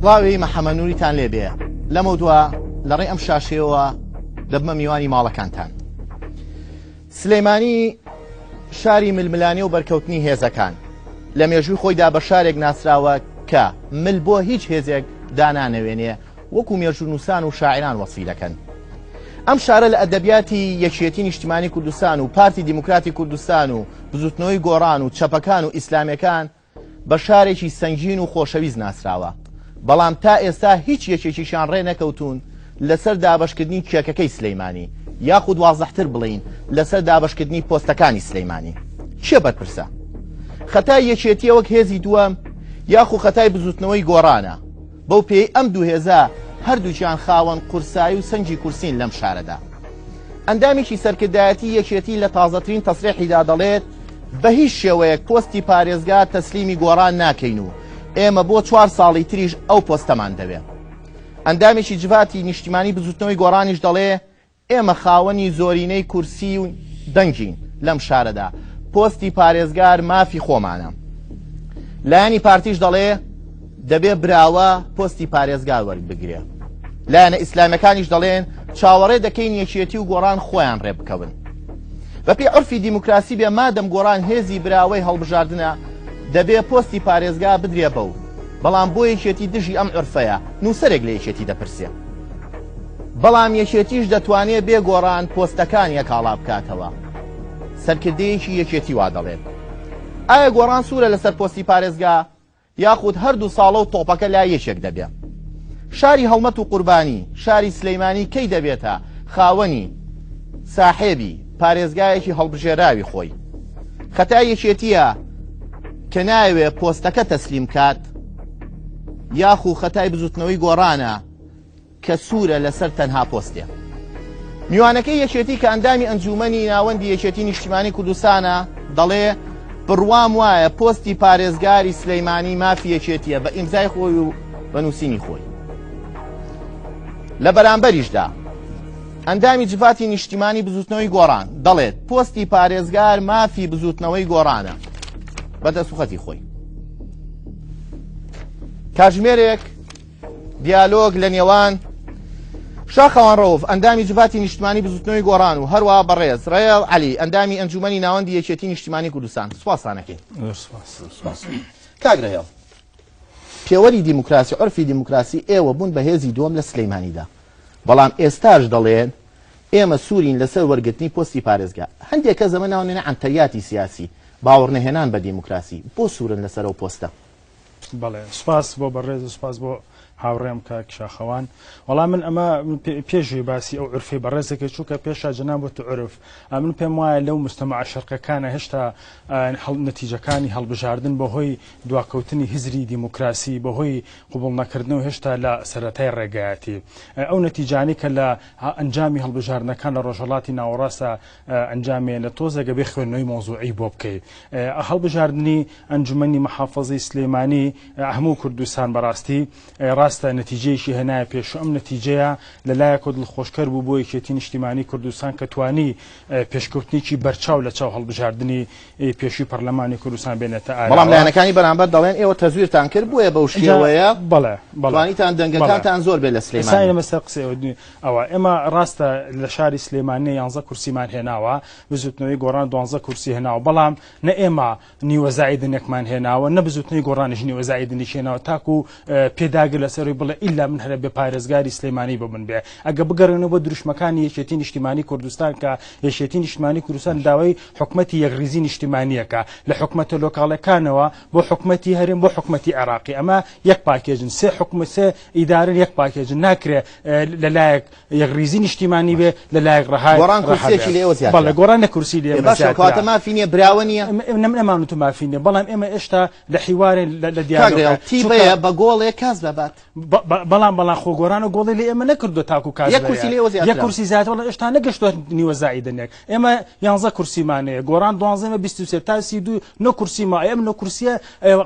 سڵاوی محەمەد نوریتان لێ بێ لەمەودوا لەڕێی ئەم شاشەیەوە دەبمە میوانی ماڵەکانتان. سلێمانی شاری ململانێ و بەرکەوتنی هێزەکان لە مێژووی خۆیدا بە شارێک ناسراوە کە مل بۆ هیچ هێزێک دانانەوێنێ وەکو مێژوونووسان و شاعران وەسفی دەکەن. ئەم شارە لە ئەدەبیاتی یەکێتی نیشتیمانی کوردستان و پارتی دیموکراتی کوردستان و بزوتنەوەی گۆڕان و چەپەکان و ئیسلامیەکان بە شارێکی سەنگین و خۆشەویست ناسراوە، بەڵام تا ئێستا هیچ یەکێکیشیان ڕێ نەکەوتوون لەسەر دابەشکردنی کێکەکەی سلیمانی، یاخود وازحتر بڵێین لەسەر دابەشکردنی پۆستەکانی سلیمانی. کێ بەرپرسە؟ خەتای یەکێتییە وەک هێزی دووەم یاخو خەتای بزوتنەوەی گۆڕانە؟ بەو پێیەی ئەم دوو هێزە هەردووکیان خاوەن قورسایی و سەنگی کورسین لەم شارەدا. ئەندامێکی سەرکردایەتی یەکێتی لە تازەترین تەسرێحیدا دەڵێت، بە هیچ شێوەیەک پۆستی پارێزگا تەسلیمی گۆڕان ناکەین و ئێمە بۆ چوار ساڵی تریش ئەو پۆستەمان دەوێ. ئەندامێکی جڤاتی نیشتیمانی بزوتنەوەی گۆڕانیش دەڵێ، ئێمە خاوەنی زۆرینەی کورسی و دەنگین لەم شارەدا، پۆستی پارێزگار مافی خۆمانە. لایەنی پارتیش دەڵێ دەبێ براوە پۆستی پارێزگار وەربگرێ. لایەنە ئیسلامیەکانیش دەڵێن چاوەڕێ دەکەین یەکێتی و گۆڕان خۆیان ڕێبکەون. بەپێی عورفی دیموکراسی بێ مادەم گۆڕان هێزی براوەی هەڵبژاردنە دەبێ پۆستی پارێزگا بدرێ بەو، بەڵام بۆ یەکێتی دژی ئەم عورفەیە، نووسەرێک لە یەکێتی دەپرسێ. بەڵام یەکێتیش دەتوانێ بێ گۆڕان پۆستەکان یەکاڵا بکاتەوە. سەرکردەیەکی یەکێتی وا دەڵێت. ئایا گۆڕان سوورە لەسەر پۆستی پارێزگا یاخود هەردوو ساڵە و تۆپەکە لای یەکێک دەبێ؟ شاری هەڵمەت و قوربانی، شاری سلیمانی کەی دەبێتە خاوەنی، ساحێبی، پارێزگایەکی هەڵبژێراوی خۆی؟ خەتای یەکێتییە کە نایەوێ پۆستەکە تەسلیم کات یاخو خەتای بزوتنەوەی گۆڕانە کە سوورە لەسەر تەنها پۆستێ. میوانەکەی یەکێتی کە ئەندامی ئەنجوومەنی ناوەندی یەکێتی نیشتیمانی کوردستانە دەڵێ بڕوام وایە پۆستی پارێزگاری سلەیمانی مافی یەکێتیە بە ئیمزای خۆی و بە نووسینی خۆی. لە بەرامبەریشدا ئەندامی جڤاتی نیشتیمانی بزوتنەوەی گۆڕان دەڵێت پۆستی پارێزگار مافی بزوتنەوەی گۆڕانە بە دەستوخەتی خۆی. کاتژمێرێک دیالۆگ لە نێوان شاخەوان ڕەوف ئەندامی جڤاتی نیشتمانی بزوتنەوەی گۆڕان و هەروە بەڕێز ڕێڵ عەلی ئەندامی ئەنجومەنی ناوەندی یەکێتی نیشتیمانی کوردستان سوپاستانەکەین. کاک ڕێڵ پێوەری دیموکراسی عرفی دیموکراسی ئێوە بوون بە هێزی دووەم لە سلەیمانیدا بەڵام ئێستاش دەڵێن ئێمە سوورین لەسەر وەرگرتنی پۆستی پارێزگا هەندێک کەس ئەمە ناونێنە عەنتەریاتی سیاسی باوەڕنەهێنان بە دیموکراسی بۆ سوورن لەسەر ئەو پۆستە؟ بەڵێ سوپاس بۆ بەڕێز و سوپاس بۆ هاوڕێم کاک شاخەوان وەڵا من ئەمە پێشوی باسی ئەو عرفەی بەڕێزەکەی چووکە پێشا جەناب وت عرف ئەمن پێم وایە لەو مجتەمەعە شەرقەکانە هێشتا نەتیجەکانی هەڵبژاردن بەهۆی دواکەوتنی هزری دیموکراسی بەهۆی قبوڵ نەکردنەوە هێشتا لە سەرەتای ڕێگایەتی ئەو نەتیجانەی کە لە ئەنجامی هەڵبژاردنەکان لە ڕۆژهەڵاتی ناوەڕاستە ئەنجامێ لە تۆزێک ئەبێ خوێندنەوەی مەوزوعی بۆ بکەی هەڵبژاردنی ئەنجومەنی محافەزەی سلێمانی هەموو کوردستان بەڕاستی ڕاستە نەتیجەیەکی هێنایە پێش و ئەم نەتیجەیە لە لایەکەوە دڵخۆشکەر بوو بۆ یەکێتی نیشتیمانی کوردستان کە توانی پێشکەوتنێکی بەرچاو لە چاو هەڵبژاردنی پێشووی پەرلەمانی کوردستان بێنێتە ئاراوە. بەڵام لایەنەکانی بەرامبەر دەڵێن ئێوە تەزویرتان کرد بۆیە بەو شێوەیە بەڵێ بەڵێ توانیتان دەنگەکانتان زۆر بێت لە ئێستا سلێمانی. ئێمە سەر قسەی ئەوە ئەوە ئێمە ڕاستە لە شاری سلێمانی یانزە کورسیمان هێناوە، بزوتنەوەی گۆڕان دوانزە کورسی هێناوە، بەڵام نە ئێمە نیوە زائیدنێکمان هێناوە، نە بزوتنەوەی گۆڕانیش نیوە زائیدنێکی هێناوە تاکو پێداگر لەسەروی بڵێ ئیلا من هەرە بێ پارێزگاری سلێمانی بۆ من بێ. ئەگە بگەڕێنەوە بۆ دروشمەکانی یەکێتی نیشتیمانی کوردستان کە یەکێتی نیشتمانی کوردستان داوای حکومەتی یەکڕیزی نیشتیمانیەکە لە حکومەتە لۆکاڵەکانەوە بۆ حکومەتی هەرێم بۆ حکومەتی عێراقی ئەمە یەک پاکێجن سێ حکومەت سێ ئیدارن یەک پاکێجن ناکرێ لەلایەک یەکڕیزی نیشتیمانی بێ لەلایەک ڕەهای گۆڕان کورسیەکی لە ئێوە زیاترە. بەڵێ گۆڕان نە کورسی لە ئێمە باشە زیاترە. کەواتە مافی نییە براوە نییە؟ ئێمە نەمان وتو مافی نییە بەڵام ئێمە ئێشتا لە حیوارین لە کاک دیالۆگە ڕێڵ چونکە تیپەیە بە گۆڵێک کاس دەبات. بەڵام بەڵام خۆ گۆڕان و گۆڵی لە ئێمە نەکردووە تاکو کاس یەک کورسی بەرێ. لە ئێوە یەک زیاترە. کورسی زیاترە بەڵام ئێشتا نەگەشتووە نیوە زائیدەنێک ئێمە یانزە کورسیمان هەیە گۆڕان دوانزە ئێمە 23 تا 32 نۆ کورسی ما ئێمە نۆ کورسیە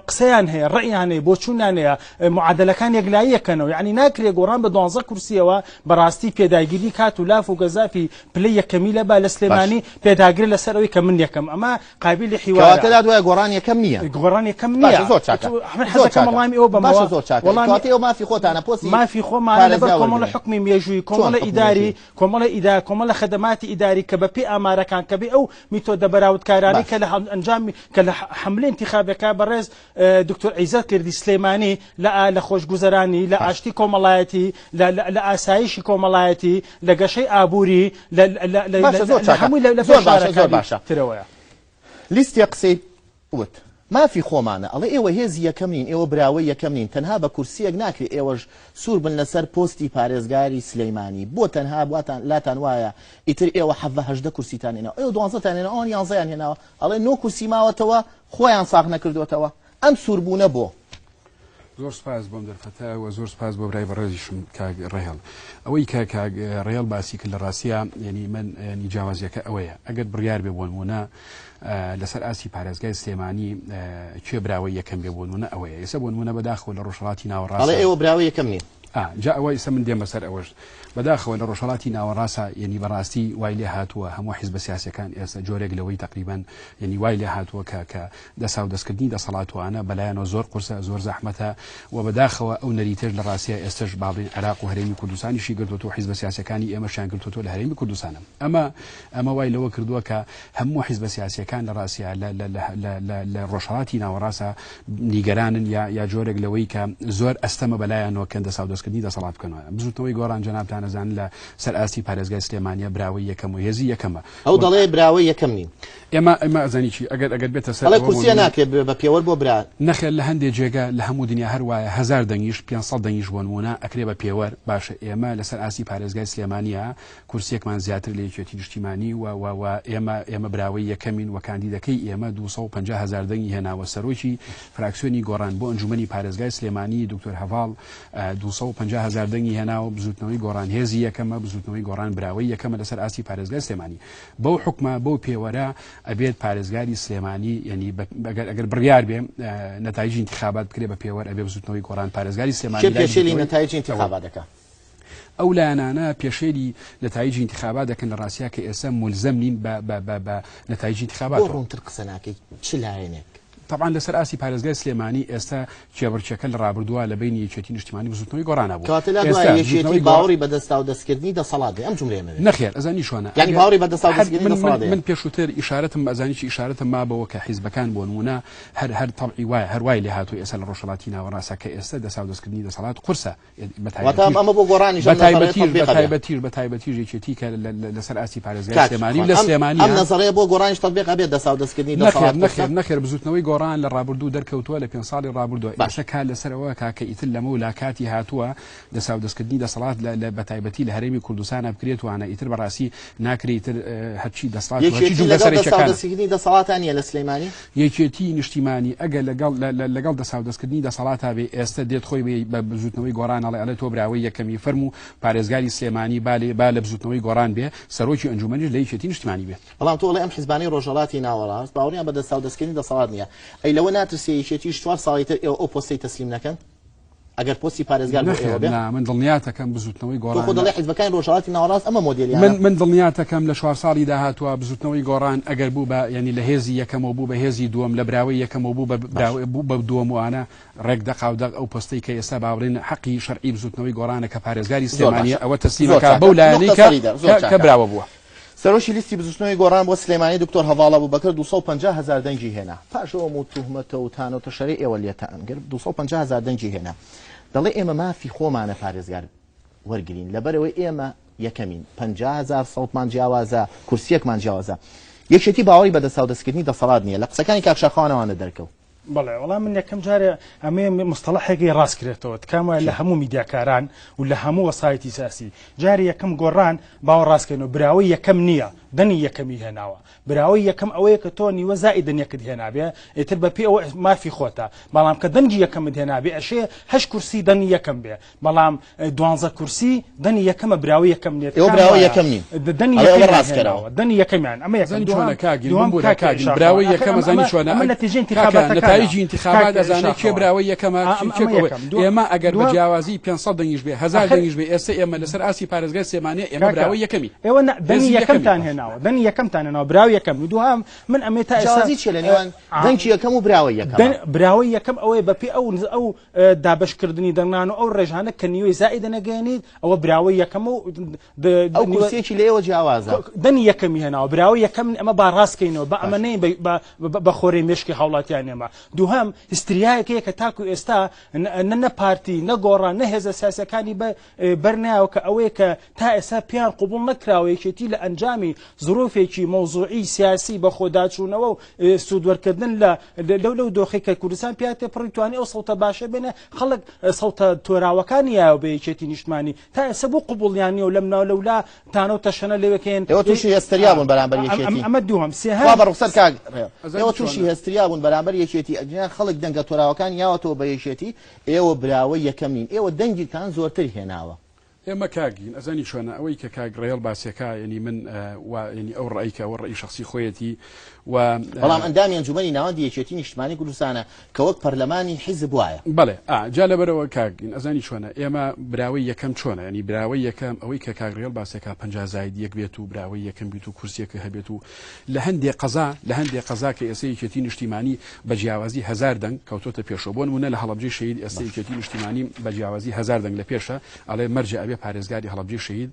قسەیان هەیە ڕەئیان هەیە بۆچوونیان هەیە معادلەکان یەکلایی یەکەنەوە یعنی ناکرێ گۆڕان بە دوانزە کورسیەوە بەڕاستی پێداگیری کات و لاف و گەزافی پلەی یەکەمی لەبا لە سلێمانی پێداگرێ لەسەر ئەوەی کە من یەکەم ئەمە قابلی حیوارە. کەواتە لات وایە گۆڕان یەکەم نییە؟ گۆڕان یەکەم نییە. باشە زۆر چاکە. من حەزەکەم وەڵامی ئەوە بەمەوە. باشە زۆر چاکە. وەڵامی کەواتە ئێوە مافی. مافی خۆتانە پۆستی مافی خۆمانە لەبەر پارێزگا کۆمەڵە وەرگرن. حوکمی مێژووی چۆن کۆمەڵە حوکمی ئیداری مێژووی؟ کۆمەڵە ئیدا کۆمەڵە خەدەماتی ئیداری کە بە پێی ئامارەکان کە بێ ئەو میتۆدە بەراوردکارانەی باش. کە لە ئەنجامی کە لە حەملەی ئینتیخابەکە بەڕێز دکتۆر عیزەت کردی سلێمانی لە لە خۆشگوزەرانی لە باش. ئاشتی کۆمەڵایەتی لە لە لە ئاسایشی کۆمەڵایەتی لە گەشەی ئابووری لە لە لە باشە لە زۆر لە چاکە هەمووی لە لە زۆر باشە زۆر شارەکانی باشە ترەوەیە. لیستێ قسەی وت، مافی خۆمانە، ئەڵێ ئێوە هێزی یەکەم نین، ئێوە براوەی یەکەم نین، تەنها بە کورسییەک ناکرێ ئێوەش سوور بن لەسەر پۆستی پارێزگاری سلیمانی، بۆ تەنها واتان لاتان وایە ئیتر ئێوە حەڤە هەژدە کورسیتان هێناوە، ئێوە دوانزەتان هێناوە ئەوان یانزەیان هێناوە، ئەڵێ نۆ کورسی ماوەتەوە خۆیان ساغ نەکردۆتەوە، ئەم سووربوونە بۆ؟ زۆر سپاس بۆم دەرفەتە و زۆر سپاس بۆ برای بەڕێزیشم کاک ڕێهێڵ. ئەوەی کە کاک ڕێهێڵ باسی کرد لە ڕاستیا یعنی من یعنی جیاوازیەکە ئەوەیە ئەگەر بڕیار بێ بۆ نموونە لەسەر ئاستی پارێزگای سلێمانی کێ براوەی یەکەم بێ بۆ نموونە ئەوەیە ئێستا بۆ نموونە بەداخەوە لە ڕۆژهەڵاتی ناوەڕاست ئەڵێ ئێوە براوەی یەکەم نین. جا ئەوە ئیستا من دێمە سەر ئەوەش بەداخەوە لە ڕۆژهەڵاتی ناوەڕاستە یعنی بەڕاستی وای لێ هاتووە هەموو حیزبە سیاسەکان ئێستا جۆرێک لەوەی تقریبان یعنی وای لێ هاتووە کە کە دەساودەستکردنی دەسەڵاتوانە بەلایانەوە زۆر قورسە، زۆر زەحمەتە و بەداخەوە ئەو نەریتەش لە ڕاستیا ئێستەش با بڵێین عێراق و هەرێمی کوردستانیشی گرتۆتەوە و حیزبە سیاسیەکانی ئێمەشیان گرتۆتەوە لە هەرێمی کوردستانە. ئەمە ئەمە وای لەوە کردووە کە هەموو حیزبە سیاسیەکان لە ڕاستیا لە لە لە لە لە لە ڕۆژهەڵاتی ناوەڕاستە نیگەرانن یا یا جۆرێک لەوەی کە زۆر ئەستەمە بەلایانەوە کە دەساودەستکردنی دەسەڵات بکەنەوە. بزووتنەوەی گۆڕان جەنابتان ئەزانن لە سەر ئاستی پارێزگای سلێمانیە براوەی یەکەم و هێزی یەکەمە. ئەو دەڵێ براوەی یەکەم نین. ئێمە ئێمە ئەزانی چی ئەگەر ئەگەر بێتە سەر ئەڵێ ئەوە بۆ کورسیە نمونە ناکرێت ببێ بە پێوەر بۆ برا. نەخێر لە هەندێ جێگە لە هەموو دنیا هەر وایە هەزار دەنگیش 500 دەنگیش بۆ نمونە ئەکرێ بە پێوەر باشە ئێمە لەسەر ئاستی پارێزگای سلێمانیە کورسیەکمان زیاتر لە یەکێتی نیشتیمانی و و و ئێمە ئێمە براوەی یەکەمین و کاندیدەکەی ئێمە 250 هەزار دەنگی هێناوە سەرۆکی فراکسیۆنی گۆڕان بۆ ئەنجومەنی پارێزگای سلێمانی دکتۆر هەڤاڵ 250 هەزار دەنگی هێناوە بزوتنەوەی گۆڕان هێزی یەکەمە بزوتنەوەی گۆڕان براوەی یەکەمە لەسەر ئاستی پارێزگای سلێمانی بەو حوکمە بەو پێوەرە ئەبێت پارێزگاری سلێمانی یعنی ئەگەر ئەگەر بڕیار بێ نەتایجی انتخابات بکرێ بە پێوەر ئەبێ بزوتنەوەی گۆڕان پارێزگاری سلێمانی کێ پێشێلی نەتایجی انتخابات دەکا؟ ئەو لایەنانە پێشێلی نەتایجی انتخابات دەکەن لە ڕاستیا کە ئێستا مولزەم نین بە بە بە بە نەتایجی انتخابات. بۆ ڕوونتر قسە ناکەی چ لایەنێک؟ تەبعەن لەسەر ئاستی پارێزگای سلێمانی ئێستا کێبڕکێکە لە ڕابردووە لە بەینی یەکێتی نیشتیمانی بزوتنەوەی گۆڕانە بوو. کەواتە لات وایە یەکێتی باوەڕی بە دەستاودەستکردنی دەسەڵات هەیە، ئەم جوملەیەم ئەوێ. نەخێر ئەزانی چۆنە یانی باوەڕی بە دەستاودەستکردنی دەسەڵات هەیە. من پێشووتر ئیشارەتم ئەزانی چی ئیشارەتم ما بەوە کە حیزبەکان بۆ نموونە هەر هەر تەبعی وایە هەر وای لێهاتووە ئێستا لە ڕۆژهەڵاتی ناوەڕاستە کە ئێستا دەساودەستکردنی دەسەڵات قورسە واتە ئەمە بۆ گۆڕانیش ئەم نەزەڕەیە تەتبیق ئەبێ. بەتایبەتیش بەتایبەتیش یەکێتی کە لەسەر ئاستی پارێزگای کاک سلێمانی و شێخان لە ئەم سلێمانیە ئەم نەزەڕەیە بۆ گۆڕانیش تەتبیق ئەبێت دەساودەستکردنی نەخێر دەسەڵات قورسە؟ نەخێر نەخێر بزوتنەوەی گۆڕان لە ڕابردوو دەرکەوتووە لە پێنج ساڵی ڕابردووە باش. ئێستا کار لەسەر ئەوە کا کە ئیتر لەمەولا کاتی هاتووە دەساودەستکردنی دەسەڵات لە لە بەتایبەتی لە هەرێمی کوردستانا بکرێت وانە ئیتر بەڕاستی ناکرێ ئیتر هەرچی دەسەڵات و هەرچی یەکێتی جومگە لەگەڵ سەرەکیەکانە. دەساودەستکردنی دەسەڵاتا نییە لە سلێمانی؟ یەکێتیی نیشتیمانی ئەگەر لەگەڵ لەگەڵ دەساودەستکردنی دەسەڵاتا بێ ئێستە دێت خۆی بە بە بزووتنەوەی گۆڕان ئەڵێ ئەڵێ تۆ براوەی یەکەمی فەرموو پارێزگاری سلێمانی با لێ با لە بزووتنەوەی گۆڕان بێ سەرۆکی ئەنجوومەنیش لە یەکێتی نیشتیمانی بێ. بەڵام تۆ ئەڵێی ئەم حیزبانەی ڕۆژهەڵاتی ناوەڕاست باوەڕیان بە دەستاودەستکردنی دەسەڵات نییە ئەی لەوە ناترسێ یەکێتیش چوار ساڵی تر ئێوە ئەو پۆستەی تەسلیم نەکەن؟ ئەگەر پۆستی پارێزگار بۆ نەخێر ئێوە بێ؟ نا من دڵنیاتەکەم بزوتنەوەی تۆ خۆ گۆڕان دەڵێی حیزبەکانی ڕۆژهەڵاتی ناوەڕاست ئەمە مۆدێلیانە. من من دڵنیاتەکەم لە چوار ساڵی داهاتووە بزوتنەوەی گۆڕان ئەگەر بوو بە یانی لە هێزی یەکەمەوە بوو بە هێزی دووەم لە براوەی یەکەمەوە بوو بە باش. براوەی بوو بە دووەم و ئانە ڕێک دەقاو دەق ئەو پۆستەی کە ئێستا با بڵێین حەقی شەرعی بزوتنەوەی گۆڕانە کە پارێزگاری زۆر سلێمانیە باشە ئەوە زۆر تەسلیمەکا چاکە بەو لایەنەی نوقتە کە سەری دەر زۆر کە کە چاکە. براوە بووە. سەرۆکی لیستی بزوتنەوەی گۆڕان بۆ سلێمانی دکتۆر هەڤاڵ ئەبوبەکر 250 هەزار دەنگی هێنا پاش ئەو هەموو توهمەتە و تانە و تەشەرەی ئێوە لێتان گرت 250 هەزار دەنگی هێنا دەڵێ ئێمە مافی خۆمانە پارێزگار وەرگرین لەبەرئەوەی ئێمە یەکەمین 50 هەزار سەوتمان جیاوازە کورسیەکمان جیاوازە یەکێتی باوەڕی بە دەستاودەستکردنی دەسەڵات نییە لە قسەکانی کاک شاخەوانەوانە دەرکەوت. بەڵێ وەڵا من یەکەم جارێ ئەمەیە مستەڵەحێکی ڕاست کرێتەوە تکام وایە لە هەموو میدیاکاران و لە هەموو وەسایتی سیاسی جاری یەکەم گۆڕان باوە ڕاستکەینەوە براوەی یەکەم نییە دەنگی یەکەمی هێناوە براوەی یەکەم ئەوەیە کە تۆ نیوە زائید دەنگێکت هێنابێ ئیتر بە پێی ئەوە مافی خۆتە بەڵام کە دەنگی یەکەمت هێنابێ ئەشێ هەشت کورسی دەنگی یەکەم بێ بەڵام دوانزە کورسی دەنگی یەکەمە براوەی یەکەم نیە ئێوە تکام براوەی وایە یەکەم نین دەنگی ئەڵێ ئەوە یەکەمیان ڕاستکەرەوە. هێناوە دەنگی یەکەمیان ئەمە یەکەم زانی دووەم چۆنە کاک گیر دووەم بمبورە کاک کاک گیر شاخەوان براوەی ئاخر یەکەمە ئەمە زانی ئەمە چۆنە ئەمە ئەگ نەتیجەی کاکە ئینتیخاباتەکانە نەتایجی ئینتیخابات کاک ئەزانێ کێ شاخەوان براوەی یەکەمە ئا چی ئەم کێ ئەمە ئەوەی یەکەم دووەم ئێمە ئەگەر بە دووەم جیاوازی 500 دەنگیش بێ 1000 ئاخر دەنگیش بێ ئێستا ئێمە لەسەر ئاستی پارێزگای سلێمانیە ئێمە کاکە براوەی یەکەمین ئێوە نە دەنگی هێزی یەکەمین یەکەمتان هێناوە. هێناوە دەنگی یەکەمتان هێناوە براوی یەکەم و دووهەم من ئەمێ تا ئێستا جیاوازی چیە لە نێوان دەنگی یەکەم و براوەی یەکەم؟ براوەی یەکەم ئەوەیە بەپێی ئەو ئەو دابەشکردنی دەنگان و ئەو ڕێژانە کە نیوەی زائیدە نەگەیەنیت ئەوە براوەی یەکەم و ئەو کورسیەکی لە ئێوە جیاوازە. دەنگی یەکەمی هێناوە براوەی یەکەم ئەمە با ڕاستکەینەوە بە ئەمە نەین بە خۆرەی مێشکی هاوڵاتیان ئێمە دووهەم هیستریایەک هەیە کە تاکو ئێستا نە نە پارتی نە گۆڕان نە هێزە سیاسەکانی بە بەرنایەوە کە ئەوەیە کە تا ئێستا پێیان قبوڵ نەکراوە یەکێتی لە ئەنجامی زروفێکی مەوزوعی سیاسی بە خۆداچوونەوە و سوودوەرکردن لە لەو لەو دۆخی کە کوردستان پیا تێپەڕی توانی ئەو سەوتە باشە بێنێ خەڵک سەوتە تۆراوەکانی یاوە بە یەکێتی نیشتمانی تا ئێستا بۆ قبوڵیان نییە و لەم ناو لەولا تانە و تەشەنە لەوێکەین. ئێوە تووشی هێستریا بوون بەرامبەر یەکێتی. ئەمە دووهەم سێهەم. خوا بە ڕوخسەر کاک ڕێ. ئێوە تووشی هێستریا بوون بەرامبەر یەکێتی ئەگینا خەڵک دەنگە تۆراوەکانی یاوەتەوە بە یەکێتی ئێوە براوەی یەکەم نین ئێوە دەنگیتان زۆرتر هێناوە. ئێمە کاک گین ئەزانی چۆنە ئەوەی کە کاک ڕێڵ باسیەکا یەنی من وا یەنی ئەو ڕەئی کە ئەوە ڕەئی شەخسی خۆیەتی و بەڵام ئەندامی ئەنجومەنی ناوەندی یەکێتی نیشتمانی کوردستانە کە وەک پەرلەمانی حیزب وایە. بەڵێ ئا جا لەبەرئەوە کاک گین ئەزانی چۆنە ئێمە براوەی یەکەم چۆنە یەنی براوەی یەکەم ئەوەی کە کاک ڕێڵ باسیەکا 50 زاید یەک بێت و براوەی یەکەم بیت و کورسیەکە هەبێت و لە هەندێ قەزا لە هەندێ قەزا کە ئێستا یەکێتی نیشتیمانی بە جیاوازی هەزار دەنگ کەوتۆتە پێشەوە بۆ نمونە لە هەڵەبجەی شەهید ئێستا یەکێتی نیشتیمانی بە جیاوازی هەزار دەنگ لە پێشە ئەڵێ مەرجە ئەبێ پارێزگاری هەڵەبجەی شەهید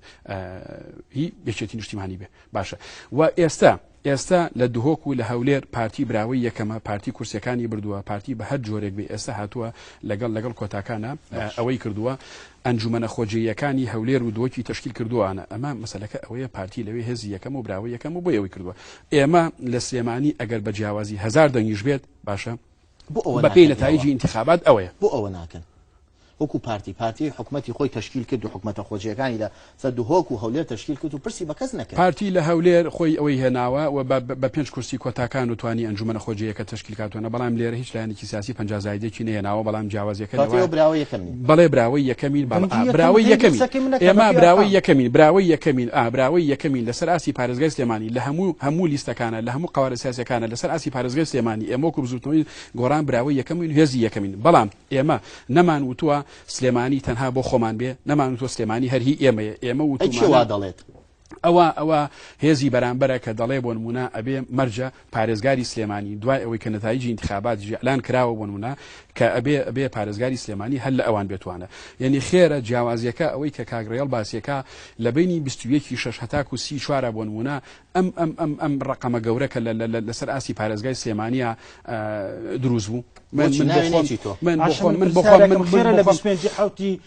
هی یەکێتی نیشتیمانی بێ باشە و ئێستا ئێستا لە دهۆک و لە هەولێر پارتی براوەی یەکەمە پارتی کورسیەکانی بردووە پارتی بە هەر جۆرێک بێ ئێستا هاتووە لەگەڵ لەگەڵ کۆتاکانە ئەوەی کردووە ئەنجومەنە خۆجێیەکانی هەولێر و دهۆکی تەشکیل کردووانە ئەمە مەسەلەکە ئەوەیە پارتی لەوێ هێزی یەکەم و براوەی یەکەم و بۆی ئەوەی کردووە ئێمە لە سلێمانی ئەگەر بە جیاوازی هەزار دەنگیش بێت باشە بۆ ئەوە بەپێی ناکەن نەتایجی ئێوە؟ ئینتخابات ئەوەیە. بۆ ئەوە ناکەن وەکو پارتی پارتی حکومەتی خۆی تەشکیل کرد و حکومەتە خۆجێیەکانی لە سەر دهۆک و هەولێر تەشکیل کرد و پرسی بە کەس نەکرد. پارتی لە هەولێر خۆی ئەوەی هێناوە و بە بە پێنج کورسی کۆتاکان و توانی ئەنجومەنە خۆجێیەکە تەشکیل کاتۆنە بەڵام لێرە هیچ لایەنێکی سیاسی 50 زایدێکی نەهێناوە بەڵام جیاوازیەکە کەواتە لەوە ئێوە براوەی یەکەم نین. بەڵێ براوەی یەکەمین بەڵ دەنگی ئا یەکەم براوەی هەیە یەکەمین قسەکەی من نەکە ئێمە بەپێی براوەی ئەرقام. یەکەمین براوەی یەکەمین ئا براوەی یەکەمین لەسەر ئاستی پارێزگای سلێمانی لە هەموو هەموو لیستەکانە لە هەموو قەوارە سیاسیەکانە لەسەر ئاستی پارێزگای سلێمانی ئێمە وەکو بزوتنەوەی گۆڕان براوەی یەکەمین و هێزی یەکەمین بەڵام ئێمە نەمان وتووە سلێمانی تەنها بۆ خۆمان بێ نەمان وتووە سلێمانی هەر هی ئێمەیە ئێمە ئەی کێ وا وتومانە دەڵێت؟ ئەوە ئەوە هێزی بەرامبەرە کە دەڵێ بۆ نمونە ئەبێ مەرجە پارێزگاری سلێمانی دوای ئەوەی کە نەتایجی ئینتخابات ئیعلان کراوە بۆ نمونە کە ئەبێ ئەبێ پارێزگاری سلێمانی هەر لە ئەوان بێتوانە یعنی خێرە جیاوازیەکە ئەوەی کە کاک ڕێڵ باسیەکە لە بینی 21 شەش هەتاکو 34 بۆ نمونە ئەم ئەم ئەم ئەم ڕەقەمە گەورە کە لە لە لەسەر ئاستی پارێزگای سلێمانیا دروست بوو من بۆچی من بۆ ناوێ خۆم نێچی تۆ؟ من بۆ باشە خۆم من من بۆ خۆم من پرسیارێکم من خێرە بۆ لە خۆم 25 حوتی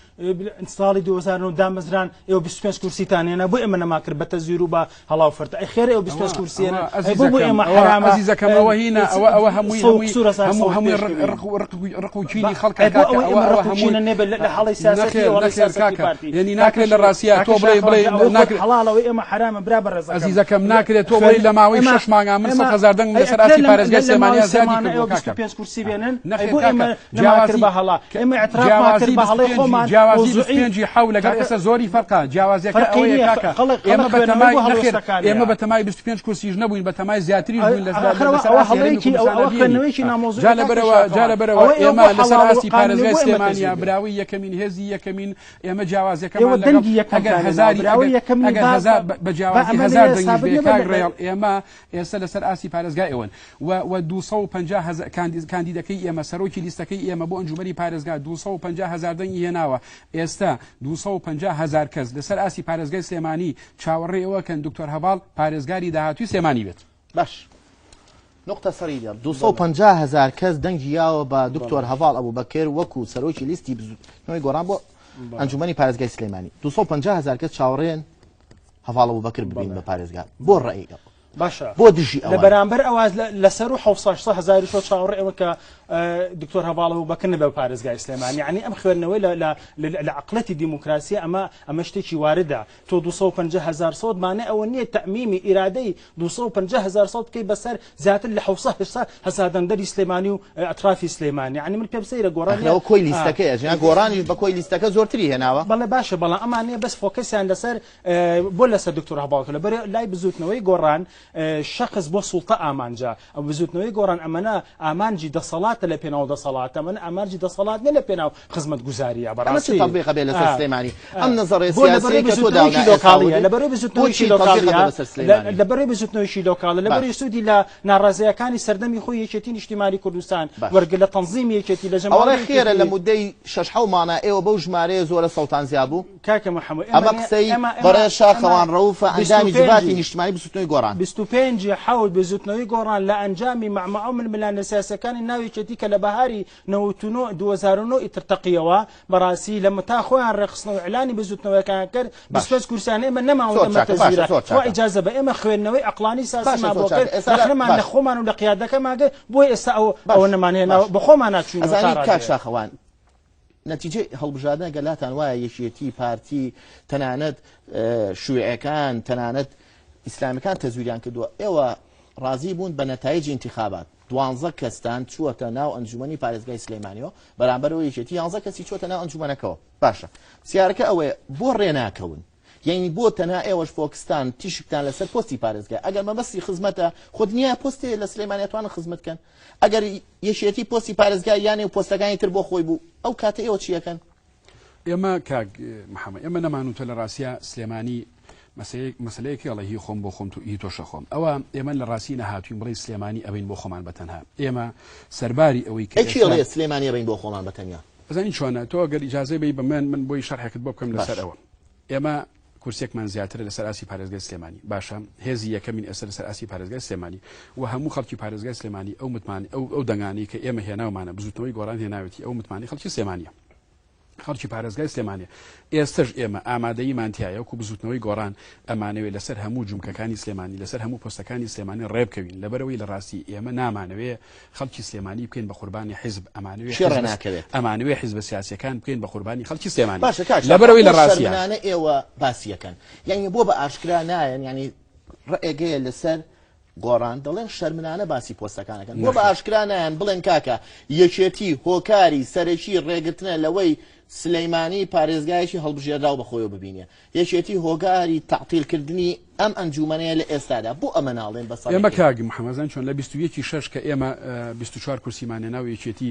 ساڵی 2009 دامەزران ئێوە 25 کورسیتان هێنا بۆ ئێمە نەماکرد بە تەزویر و بە هەڵاو فرتە ئەی خێرە ئێوە 25 ئەوە کورسی هێنا ئەوە ئەی بۆ بۆ ئەزیزەکەم ئێمە ئەوە حەرامە ئەزیزەکەم ئەوە هینە ئەوە ئەوە هەمووی سەو هەمووی قسوورە سار هەموو سەوت هەمووی پێش ڕق کەوین ڕق و ڕق و ڕق و با کینی خەڵکە ئەی بۆ کاکە ئەوەی ئەوە ئێمە ئەوە ڕق و هەمووی کینە نێبێ لە حاڵی سیاسەتی نەخێر ئێوە هەڵەی نەخێر سیاسەتی کاکە پارتی یعنی کاکە ناکرێت لە شێخ ڕاستیا کاکە تۆ بڵێ شاخەوان بڵێ جا ئەوەی خۆت ناکرێت حەڵاڵەوەی ئێمە حەرامە برا بەڕێزەکەم ئەزیزەکەم ناکرێت تۆ خوێن بڵێ لە ماوەی ئێمە شەش مانگا من ئێمە 100 هەزار دەنگم ئەی لەسەر ئەکرێ ئاستی لە پارێزگای لە ماوەی سلێمانیا سێ زیادی مانە کردووە ئێوە کاکە 25 کورسی بێنن ئەی نەخێر بۆ کاکە ئێمە نەماکرد جیاوازی بە هەڵا ئێمە اعترافمان کرد جیاوازی بە هەڵەی 25 خۆمان جیاوازی مەوزوعی 25 حەو لەگەڵ کاکە ئێستا زۆری فەرقە جیاوازیەکە فەرقی ئەوەیە نییە کاکە خەڵک خەڵک ئێمە خوێنەوەی بەتەمای بۆ نەخێر هەڵوێستەکانیە ئێمە بەتەمای 25 کورسیش نەبووین بەتەمای زیاتریش بووین لە ئاخر ئەوە لەسەر ئەوە ئاستی هەرێمی هەڵەیەکی ئەوە کوردستانە ئەوە بینی خوێندنەوەیەکی نامەوزوعی جا کاکە لەبەرەوە جا شاخەوان لەبەرەوە ئەوە ئێوە ئێمە بۆ لەسەر حەڵاڵ و ئاستی قانونی پارێزگای بۆ ئێمە سلێمانیا تەزویر بێ براوەی یەکەمین هێزی یەکەمین ئێمە ئێوە جیاوازیەکەمان لەگەڵ دەنگی ئەگەر یەکەمتان هێناوە هەزاری براوەی ئەگەر یەکەمنی ئەگەر با هەزار با بە با جیاوازی ئەمە هەزار لێرە دەنگیش سابت بێ نەبێ کاک لە ڕێڵ ئێمە ئێستا لەسەر ئاستی پارێزگای ئێوەن و و 250 هەزار کاندید کاندیدەکەی ئێمە سەرۆکی لیستەکەی ئێمە بۆ ئەنجومەنی پارێزگا 250 هەزار دەنگی هێناوە ئێستا 250 هەزار کەس لەسەر ئاستی پارێزگای سلێمانی چاوەڕێی ئەوە کەن دکتۆر هەڤاڵ پارێزگاری داهاتووی سلێمانی بێت. باش نقطە سەری دێڕ 250 هەزار کەس دەنگی یاوە بە دکتۆر هەڤاڵ ئەبوبەکر وەکو سەرۆکی لیستی بزوتنەوەی گۆڕان بۆ ئەنجومەنی پارێزگای سلێمانی 250 هەزار کەس چاوەڕێن هەڤاڵ ئەبوبەکر ببین بە پارێزگار بۆ ڕەئی ئەو باشە بۆ دژی لە ئەوان بەرامبەر ئەوە لەسەر و 700 هەزاری شۆ چاوەڕێ ئەوە کە دکتۆر هەڤاڵ ئەبوبەکر نەبێ بە پارێزگای سلێمانی یعنی ئەم خوێندنەوەی لە لە لە عەقڵەتی دیموکراسی ئەمە ئەمە شتێکی واردە تۆ 250 هەزار سەوت مانای ئەوە نییە تەعمیمی ئیرادەی 250 هەزار سەوت بکەی بەسەر زیاتر لە 700 هەزار دەنگدەری سلێمانی و ئەترافی سلێمانی یعنی من پێم سەیرە گۆڕان ئەخرەوە کۆی لیستەکەیە ژیان گۆڕانیش بە کۆی لیستەکە زۆرتری هێناوە بەڵێ باشە بەڵام ئەمانەیە بەس focus یان لەسەر بۆ لەسەر دکتۆر هەڤاڵ لەبەر لای بزوتنەوەی گۆڕان شەخس بۆ سوڵتە ئامانجە ئەو بزوتنەوەی گۆڕان ئەمەنە ئامانجی دەسەڵاتە لە پێناو دەسەڵاتە ئەمەنە ئامانجی دەسەڵات نیە لە پێناو خزمەتگوزاریە ئەمە چ بەڕاستی تەطبیقە بێ لەسەر سلێمانی ئەم نەزەڕێ بۆ لەبەرەی سیاسیەی کە تۆ بزوتنەوەیکی داونا ئێستا لۆکاڵیە وتت لەبەرەی بۆچی بزوتنەوەیکی تەطبیقە لۆکاڵیە بێ بەسەر سلێمانی لەبەرەی بزوتنەوەیکی لۆکاڵە باش لەبەرەی سوودی لە ناڕەزایەکانی سەردەمی خۆی یەکێتی نیشتیمانی کوردستان باش وەرگر لە تەنزیمی یەکێتی لە ئەوەڵێ جەماوەری خێرە لە یەکێتی مودەی شەش حەو مانگا ئێوە بەو ژمارەیە زۆرە سەوتان زیاد بوو؟ کاکە محمد ئێمە ئەمە نێ قسەی ئێمە ئێمە بەڕێز ئێمە شاخەوان ڕەوفە بیست و ئەندامی جڤاتی پێنجی نیشتمانی بزوتنەوەی گۆڕان. 25 ی حەوت بزوتنەوەی گۆڕان لە ئەنجامی مەعمەعە و ململانێ سیاسیەکانی ناو یەکێتی کە لە بەهاری 99 2009 ئیتر تەقیەوە بەڕاستی لە متا خۆیان ڕێکخستن و ئیعلانی بزوتنەوەکەیان کرد باش 25 کورسیان ئێمە نەماوت زۆر ئەمە چاکە باشە تەزویرە زۆر خوا چاکە ئیجازە بە ئێمە خوێندنەوەی عەقڵانی باشە سیاسیمان زۆر بۆ چاکە کرد ئێستا لە ڕەخنەمان لە باش خۆمان و لە قیادەکەمان کرد بۆیە ئێستا ئەوە باش ئەوە نەمان هێناوە باش بە خۆمانا چووینەوە تا ئەزانی کاک ڕادەیەک. شاخەوان نەتیجەی هەڵبژاردنە گەر لاتان وایە یەکێتی، پارتی، تەنانەت شویعەکان، تەنانەت ئیسلامیەکان تەزویریان کردووە، ئێوە ڕازی بوون بە نەتایجی ئینتیخابات، دوانزە کەستان چووەتە ناو ئەنجومەنی پارێزگای سلێمانیەوە، بەرامبەر ئەوە یەکێتی یانزە کەسی چووەتە ناو ئەنجومەنەکەوە. باشە پرسیارەکە ئەوەیە بۆ ڕێ ناکەون؟ یەعنی بۆ تەنها ئێوەش فۆکستان تیشکتان لەسەر پۆستی پارێزگای ئەگەر مەبەستی خزمەتە خۆ دنیا پۆست هەیە لە سلێمانی ئەتوانن خزمەت کەن ئەگەر یەکێتی پۆستی پارێزگای یانێ و پۆستەکانی تر بۆ خۆی بوو ئەو کاتە ئێوە چیەکەن؟ ئێمە کاک محەممەد ئێمە نەمانوتە لە ڕاستیا سلێمانی مەسلەیەکی ئەڵێ هی خۆم بۆ خۆم تو هی تۆشە خۆم ئەوە ئێمە لە ڕاستی نەهاتوین بڵێ سلێمانی ئەبین بۆ خۆمان بە تەنها ئێمە سەرباری ئەوەی کە ئەی کێ ئەڵێ سلێمانی ئەبین بۆ خۆمان بە تەنیا؟ ئەزانی چۆنە تۆ گەر ئیجازەی بەی بە من من بۆی شەرحێکت بۆ بکەم لەسەر ئەوە ئێمە کورسێکمان زیاترە لەسەر ئاستی پارێزگای سلێمانی باشە هێزی یەکەمین ئێستا لەسەر ئاستی پارێزگای سلێمانی و هەموو خەڵکی پارێزگای سلێمانی ئەو متمانە ئەو ئەو دەنگانەی کە ئێمە هێناومانە بزوتنەوەی گۆڕان هێناوێتی ئەو متمانەی خەڵکی سلێمانیە خەڵکی پارێزگای سلێمانیە ئێستش ئێمە ئامادەییمان تایە وەکو بزوتنەوەی گۆڕان ئەمانەوێ لەسەر هەموو جومکەکانی سلێمانی لەسەر هەموو پۆستەکانی سلێمانی ڕێبکەوین لەبەرەوەی لە ڕاستی ئێمە نامانەوێ خەڵکی سلێمانی بکەین بە قوربانی حیزب ئەمانەوێ کێ ڕێ ناکەوێت؟ ئەمانەوێ حیزبە سیاسیەکان بکەین بە قوربانی خەڵکی سلێمانی باشە کاک شاخ لەبەرەوەی بۆ لە ڕاستیا شەرمنانە ئێوە باسی ئەکەن یانی بۆ بە ئاشکرا نایەن یانی ڕێگەیە لەسەر گۆڕان دەڵێن شەرمنانە باسی پۆستەکان ئەکەن بۆ بە نەخێر. ئاشکرا نایەن بڵێن کاکە یەکێتی هۆکاری سەرەکی ڕێگرتنە لەوەی سلەیمانی پارێزگایەکی هەڵبژێردراو بەخۆیەوە ببینێ یەکێتی هۆگاری تەعتیل کردنی ئەم ئەنجومەنەیە لە ئێستادا، بۆ ئەمە ناڵێن بە ئێمە سەڕیحی؟ کاک محەمەد زانی چۆن لە 21 ی شەش کە ئێمە 24 کورسیمان هێنا و یەکێتی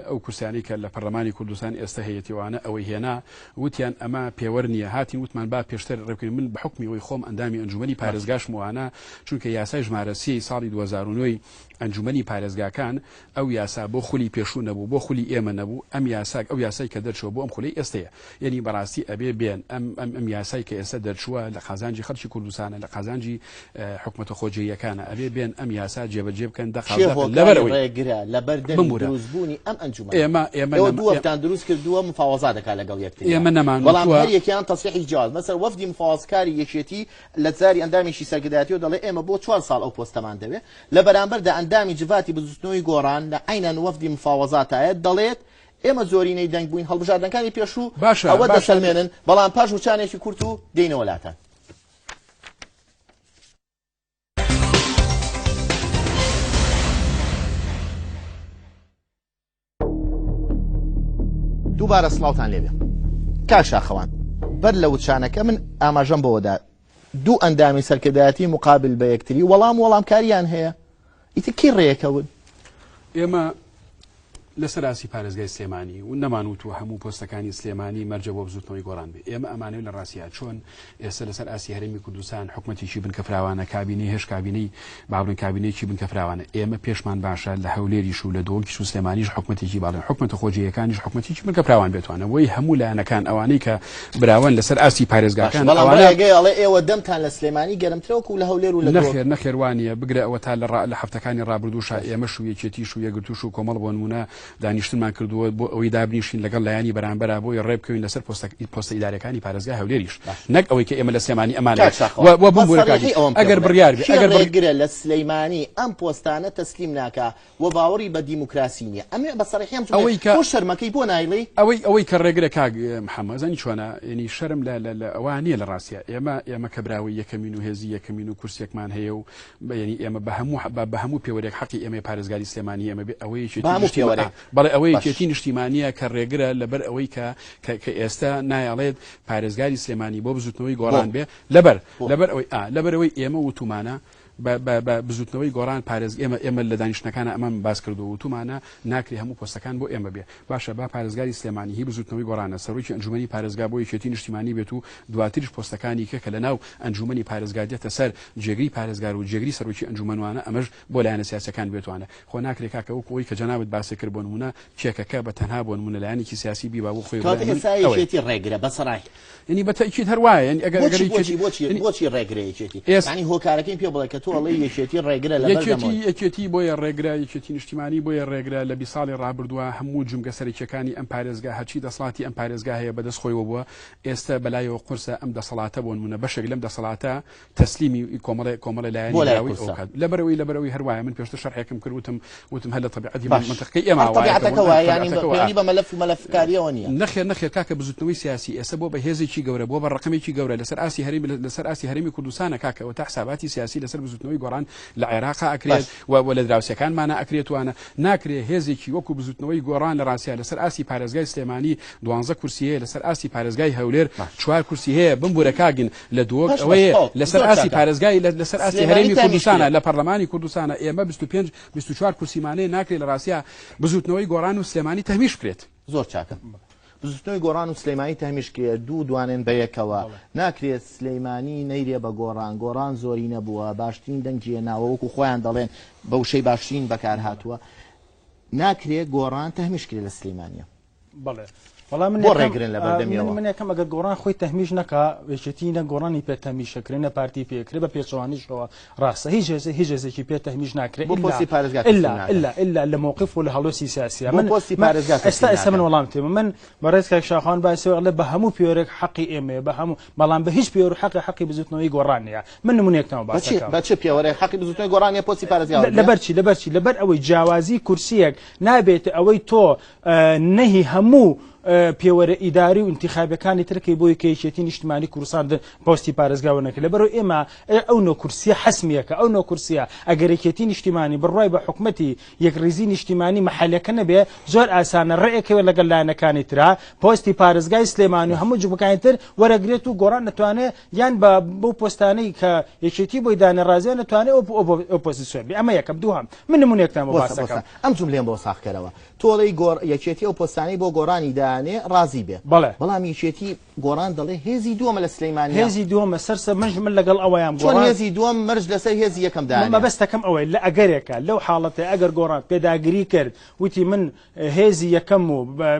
ئەو کورسیانەی کە لە پەرلەمانی کوردستان ئێستا هەیەتی وانە ئەوەی هێنا وتیان ئەمە پێوەر نییە هاتین وتمان با پێشتر ڕێبکەین من بە حوکمی ئەوەی خۆم ئەندامی ئەنجومەنی پارێزگاشم وانە چونکە یاسای ژمارە سێی ساڵی 2009 ئەنجومەنی پارێزگاکان ئەو یاسا بۆ خولی پێشوو نەبوو بۆ خولی ئێمە نەبوو ئەم یاسا ئەو یاسای کە دەرچووە بۆ ئەم خولەی ئێستەیە یەنی بەڕاستی ئەبێ بێن ئەم ئەم ئەم یاسای کە ئێستا دەرچووە لە قازانجی خەڵکی کوردستانە لە قازانجی حکومەتە خۆجێیەکانە ئەبێ بێن ئەم یاسا جێبەجێ بکەن دەقا کێ دەق هۆکاری لەبەر ئەوەی ڕێگرە لەبەر دەمی بمبورە دروستبوونی ئەم ئەنجومەنە؟ ئێمە ئێمە ئێوە نەما دوو وەفدتان دروست کردووە مفاوەزا دەکات لەگەڵ یەکتریا ئێمە بەڵام نەمانوتووە هەر یەکیان تەسریحی جیاواز مەسەلەن وەفدی مفاوەزکاری یەکێتی لە زاری ئەندامێکی سەرکردایەتیەوە دەڵێ ئێمە بۆ چوار ساڵ ئەو پۆستەمان دەوێ لە بەرامبەردا ئەندامی جڤاتی بزوتنەوەی گۆڕان لە عەینەن وەفدی مفاوەزاتایە دەڵێت ئێمە زۆرینەی دەنگ بووین هەڵبژاردنەکانی پێشوو باشە ئەوە باشە دەسەلمێنن بەڵام پاش وچانێکی کورت و دێینەوە لاتان. دووبارە سڵاوتان لێبێ کاک شاخەوان بەر لە وچانەکە من ئاماژەم بەوەدا دوو ئەندامی سەرکردایەتی مقابل بە یەکتری وەڵام وەڵامکاریان هەیە ئیتر کی ڕێکەون ئێمە لەسەر ئاستی پارێزگای سلێمانی و نەمان وتووە هەموو پۆستەکانی سلێمانی مەرجە بۆ بزوتنەوەی گۆڕان بێ ئێمە ئەمانەوێت لە ڕاستیا چۆن ئێستا لەسەر ئاستی هەرێمی کوردستان حکومەتێکی بنکە فراوانە کابینەی هێش کابینەی با بڵێن کابینەیەکی بنکە فراوانە ئێمە پێشمان باشە لە هەولێریش و لە دهۆکیش و سلێمانیش حکومەتێکی باڵێن حکومەتە خۆجێیەکانیش حکومەتێکی بنکە فراوان بێتوانە بۆی هەموو لایەنەکان ئەوانەی کە براوەن لەسەر ئاستی پارێزگاکان بەڵام ئەوانە ڕێگەی ئەڵێ ئێوە دەمتان لە سلێمانی گەرمترە وەکو لە هەولێر و لە دهۆک. نەخێر نەخێر وانیە بگرە ئەوە تا لە ڕا لە هەفتەکانی ڕابردووشا ئێمەش و یەکێتیش و یەکگرتووش و کۆمەڵ بۆ نموونە دانیشتنمان کردووە بۆ ئەوەی دابنیشین لەگەڵ لایەنی بەرامبەرا بۆی ڕێبکەوین لەسەر پۆستە پۆستە ئیداریەکانی پارێزگای هەولێریش نەک ئەوەی کە ئێمە لە سلێمانی کاک ئەمانەوێت شاخەوان و و بە بمبورە کاکی سەریحی ئەوەم پێ ئەگەر بڵێ بڕیار بێ کێ ئەگەر بڕ ڕێگرە لە سلەیمانی ئەم پۆستانە تەسلیم ناکا و باوەڕی بە دیموکراسی نیە ئەمەوێ بە سەریحی ئەم جملەیە ئەوەی کە بۆ شەرمەکەی بۆ نایڵێی؟ ئەوەی ئەوەی کە ڕێگرە کاک محەممەد زانی چۆنە یعنی شەرم لە لە لە ئەوە نییە لە ڕاستیا ئێمە ئێمە کە براوەی یەکەمین و هێزی یەکەمین و کورسیەکمان هەیە و یعنی ئێمە بە هەموو بە هەموو پێوەرێک حەقی ئێمەی پارێزگاری سلێمانی ئێمە بێ ئەوەی بە یەکێتی هەموو نیشتیمان پێوەرێک بەڵێ ئەوەی باش. یەکێتی نیشتیمانییە کە ڕێگرە لەبەر ئەوەی کە کە کە ئێستا نایەڵێت پارێزگاری سلێمانی بۆ بزوتنەوەی بۆ گۆڕان بێ لەبەر بۆ لەبەر ئەوەی ئا لەبەر ئەوەی ئێمە وتومانە بە بە بە بزوتنەوەی گۆڕان پارێز ئێمە ئێمە لە دانیشتنەکانە ئەمەم باس کردو وتومانە ناکرێ هەموو پۆستەکان بۆ ئێمە بێ باشە با پارێزگاری سلێمانی هی بزوتنەوەی گۆڕانە سەرۆکی ئەنجومەنی پارێزگا بۆ یەکێتی نیشتیمانی بێت و دواتریش پۆستەکانی کە کە لەناو ئەنجومەنی پارێزگا دێتە سەر جێگری پارێزگار و جێگری سەرۆکی ئەنجومەنوانە ئەمەش بۆ لایەنە سیاسیەکان بێتوانە خۆ ناکرێ کاکە وەکو ئەوەی کە جەنابت باست کرد بۆ نمونە کێکەکە بە تەنها بۆ نمونە لایەنێکی سیاسی بیبا بۆ خۆی کەواتە بڵێ من ئێستا ئەوەیە. یەکێتی ڕێگرە بە سەڕای. یەنی بە تەئکید هەر وایە یەنی ئەگەر ئەگەر بۆچی بۆچی یەکێتی بۆچی یەنی بۆچی ڕێگرە یەکێتی ئێس یانی هۆکارەکەی پێ بڵێ کە تۆ ئەڵێی یەکێتی ڕێگرە لەبەر یەکێتی دەمەوەی. یەکێتی بۆیە ڕێگرە یەکێتی نیشتیمانی بۆیە ڕێگرە لە 20 ساڵی ڕابردووە هەموو جومگە سەرەکیەکانی ئەم پارێزگا هەرچی دەسەڵاتی ئەم پارێزگا هەیە بەدەست خۆیەوە بووە ئێستە بەلایەوە قورسە ئەم دەسەڵاتە بۆ نمونە بەشێک لەم دەسەڵاتە تەسلیمی کۆمەڵێ کۆمەڵێ لایەنی بۆ لای براوەی قورسە. ئەو کات لەبەرئەوەی لەبەرئەوەی هەر وایە من پێشتر شەرحێکم کرد وتم وتم هەر لە تەبیعەتی باش مەنتقەکەی ئێمە هەر وایە کە تەبیعەتەکە بۆ وایە یانی تەبیعەتەکە وایە پەیوەندی بە مەلەف و مەلەفکاریەوە نییە. نەخێر نەخێر کاکە بزوتنەوەی سیاسی ئێستا بۆ بە هێزێکی گەورە بۆ بە ڕەقەمێکی گەورە لەسەر ئاستی هەرێمی لەسەر ئاستی هەرێمی کوردستانە کاکە ئەوەتا حساباتی سیاسی لەسەر بزوتنەوەی گۆڕان لە عێراقا ئەکرێت باش و و لە دراوسێکانمانا ئەکرێت وانە ناکرێ هێزێکی وەکو بزوتنەوەی گۆڕان لە ڕاستیا لەسەر ئاستی پارێزگای سلێمانی دوانزە کورسی هەیە لەسەر ئاستی پارێزگای هەولێر باش چوار کورسی هەیە بمبورە کاک لە دهۆک باش باش ئەوەیە تەواو لەسەر زۆر ئاستی چاکە پارێزگای لەسەر ئاستی سلێمانی هەرێمی تامیش کوردستانە کرێ لە پەرلەمانی کوردستانە ئێمە 25 24 کورسیمانەیە ناکرێ لە ڕاستیا بزوتنەوەی گۆڕان و سلێمانی تەهمیش بکرێت. زۆر چاکە بزوتنەوەی گۆڕان و سلێمانی تەهمیش کرێ دوو دوانێن بەیەکەوە ناکرێت سلێمانی نەیرێ بە گۆڕان گۆڕان زۆری نەبووە باشترین دەنگی هێناوە وەکو خۆیان دەڵێن بە وشەی باشترین بەکار هاتووە ناکرێ گۆڕان تەهمیش کرێ لە سلێمانیە. بەڵێ وەڵا من بۆ یەکەم ڕێگرن لە بەردەمیەوە؟ من یەکەم ئەگەر گۆڕان خۆی تەهمیش نەکا یەکێتی نە گۆڕانی پێ تەهمیش ئەکرێ نە پارتی پێ ئەکرێ بە پێچەوانیشەوە ڕاستە هیچ هێزێ هیچ هێزێکی پێ تەهمیش ناکرێ بۆ ئیلا پۆستی پارێزگا تەسلیم ئیلا ناکەن؟ ئیلا ئیلا لە مەوقف و لە هەڵوێستی سیاسیە بۆ من پۆستی من پارێزگا ئێستا تەسلیم ئێستا من ناکەن؟ وەڵام تێمە من بەڕێز کاک شاخوان باسی ئەڵێ بە هەموو پێوەرێک حەقی ئێمەیە بە هەموو بەڵام بە هیچ پێوەر حەقی حەقی بزوتنەوەی گۆڕان نییە من نمونەیەکتان بە باس چی دەکەم بە چ پێوەرێک حەقی بزوتنەوەی گۆڕان نییە پۆستی پارێزگا وەرگرێ؟ لەبەر چی لەبەر چی لەبەر ئەوەی جیاوازی کورسییەک نابێت ئەوەی تۆ نەهی هەموو پێوەرە ئیداری و ئینتیخابیەکانی تر کەی بۆی کە یەکێتی نیشتمانی کوردستان پۆستی پارێزگا وەرنەگرێت لەبەرئەوەی ئێمە ئەو نۆ کورسیە حەسمیەکە ئەو نۆ کورسیە ئەگەر یەکێتی نیشتیمانی بڕوای بە حکومەتی یەکڕیزی نیشتیمانی مەحەلەکە نەبێ زۆر ئاسانە ڕێکەوێت لەگەڵ لایەنەکانی ترا پۆستی پارێزگای سلێمانی و هەموو جومگەکانی تر وەرەگرێت و گۆڕان دەتوانێت یان بە بەو پۆستانەی کە یەکێتی بۆی دانێ ڕازیان دەتوانێت ئۆپۆزیسیۆن بێ ئەمە یەکەم دووهەم من نمونەیەکتان بۆ بۆسە باس بۆسە دەکەم ئەم جوملەیەم بۆ ساغ کەرەوە تۆ ئەڵێی گۆڕ یەکێتی ئەو پۆستانەی بۆ گۆڕانی دانێ ڕازی بێ بەڵێ. بەڵام یەکێتی گۆڕان دەڵێ هێزی دووەمە لە سلەیمانیا. هێزی دووەمە سەر سەر منش من لەگەڵ ئەوەیام چۆن گۆڕان هێزی دووەم مەرج لەسەر هێزی یەکەم دانێ؟ مەبەستەکەم ئەوەیە لە ئەگەرێکە لەو حاڵەتەی ئەگەر گۆڕان پێداگری کرد وتی من هێزی یەکەم و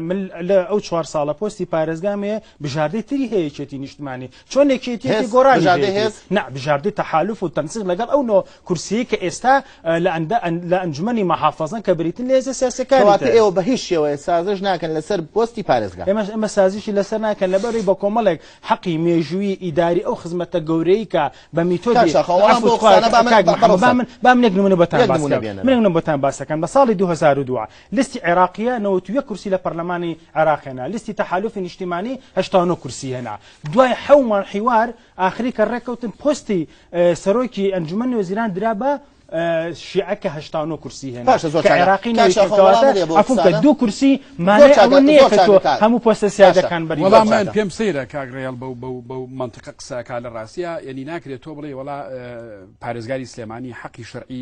من لە ئەو چوار ساڵە پۆستی پارێزگام هەیە بژاردەی تری هەیە یەکێتی نیشتمانی چۆن یەکێتیەتی هێز گۆڕانی بژاردەی هەیەتی هێز؟ نا بژاردەی تەحالوف و تەنسیق لەگەڵ ئەو نۆ کورسیەی کە ئێستا لە ئەندە لە ئەنجومەنی مەحافەزەن کە بریتین لە هێزە سیاسیەکانی کەواتە تر. ئێوە بە هیچ شێوەیە سازش ناکەن لەسەر پۆستی پارێزگا. ئێمە ئێمە سازشی لەسەر ناکەن لەبەرئەوەی بە کۆمەڵێک حەقی مێژوویی ئیداری ئەو خزمەتە گەورەی کە بە کاک میتۆدی شاخەوان وەڵام عەفو بۆ تخوا قسانە با من کاک بە محەممەد با بەڕۆسەر من با من یەک نمونە بۆتان یەک باس نمونە کەم بێنەرە. من یەک نمونە بۆتان باس دەکەم لە ساڵی 2002 لیستی عێراقیە 91 کورسی لە پەرلەمانی عێراق هێنا لیستی تەحالوفی نیشتیمانی 89 کورسی هێنا دوای حەو مانگ حیوار ئاخری کە ڕێککەوتن پۆستی سەرۆکی ئەنجومەنی وەزیران درا بە شیعە کە 89 کورسی هێنا باشە زۆر کە چاکە عێراقی کاک نەوی شاخۆ وەڵام کەواتە بدە بۆ عەفوم کە قسانە دوو کورسی زۆر مانای چاکە ئەوە نییە زۆر کە تۆ چاکە کاک هەموو پۆستە باشە سیادەکان بەری وەڵا زۆر من چاکە پێم سەیرە کاک ڕێڵ بەو بەو بەو مەنتیقە قسە ئەکا لە ڕاستیا یەنی ناکرێت تۆ بڵێی وەڵا پارێزگاری سلێمانی حەقی شەرعی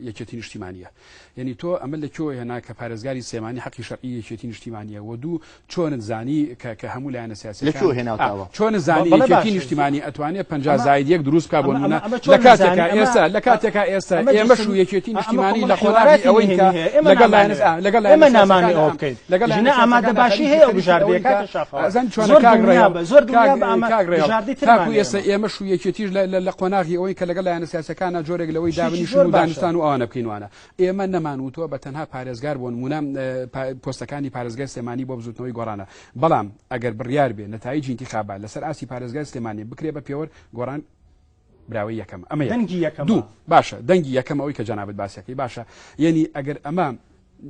یەکێتی نیشتیمانیە یەنی تۆ ئەمە لە کوێوە هێنا کە پارێزگاری سلێمانی حەقی شەرعی یەکێتی نیشتیمانیە وە دوو چۆنت زانی کە کە هەموو لایەنە لە سیاسیەکان کوێوە ئا هێناوتەوە؟ چۆنت زانی بەڵێ یەکێتی باشە نیشتیمانی ئەتوانێ 50 ئەمە زاید یەک دروست بکا بۆ ئەمە نمونە ئەمە ئەمە لە چۆن کاتێکا زانی ئەمە ئێستا لە کاتێکا ئێستا ئەمە ئێمەش جسم و یەکێتی ئەمە نیشتیمانی کۆمەڵە لە قۆناغی حیواراتی ئەوەین نهێنی کە هەیە ئێمە لەگەڵ لایەنە نامانەوێ ئا لەگەڵ لایەنە ئێمە نامانەوێ سیاسیەکان ئەوە بکەین لەگەڵ لایەنە ژنە سیاسیەکان ئامادەباشی خەریکی هەیە ئەو خەریکی بژاردەیە ئەوەین کە کاکە شاخەوان ئەزانی چۆنە زۆر کاک ڕێڵ دڵنیابە زۆر کاک دڵنیابە ئەمە کاک ڕێڵ بژاردەی تاکو ترمان هەیە ئێستا ئێمە ئێمەش و یەکێتیش لە لە لە قۆناغی ئەوەین کە لەگەڵ لایەنە سیاسیەکانا جۆرێک لەوەی شتێکی دابنیشن زۆر و باشە دانوستان و ئەوانە بکەین وانە ئێمە نەمان وتووە بە تەنها پارێزگار بۆ نموونە پۆستەکانی پارێزگای سلێمانی بۆ بزوتنەوەی گۆڕانە بەڵام ئەگەر بڕیار بێ نەتایجی ئینتیخابات لەسەر ئاستی پارێزگای سلێمانی بکرێ بە پێوەر گۆڕان براوەی یەکەمە ئەمە یەک دەنگی یەکەمە دوو باشە دەنگی یەکەم ئەوەی کە جەنابت باسەکەی باشە یعنی ئەگەر ئەمە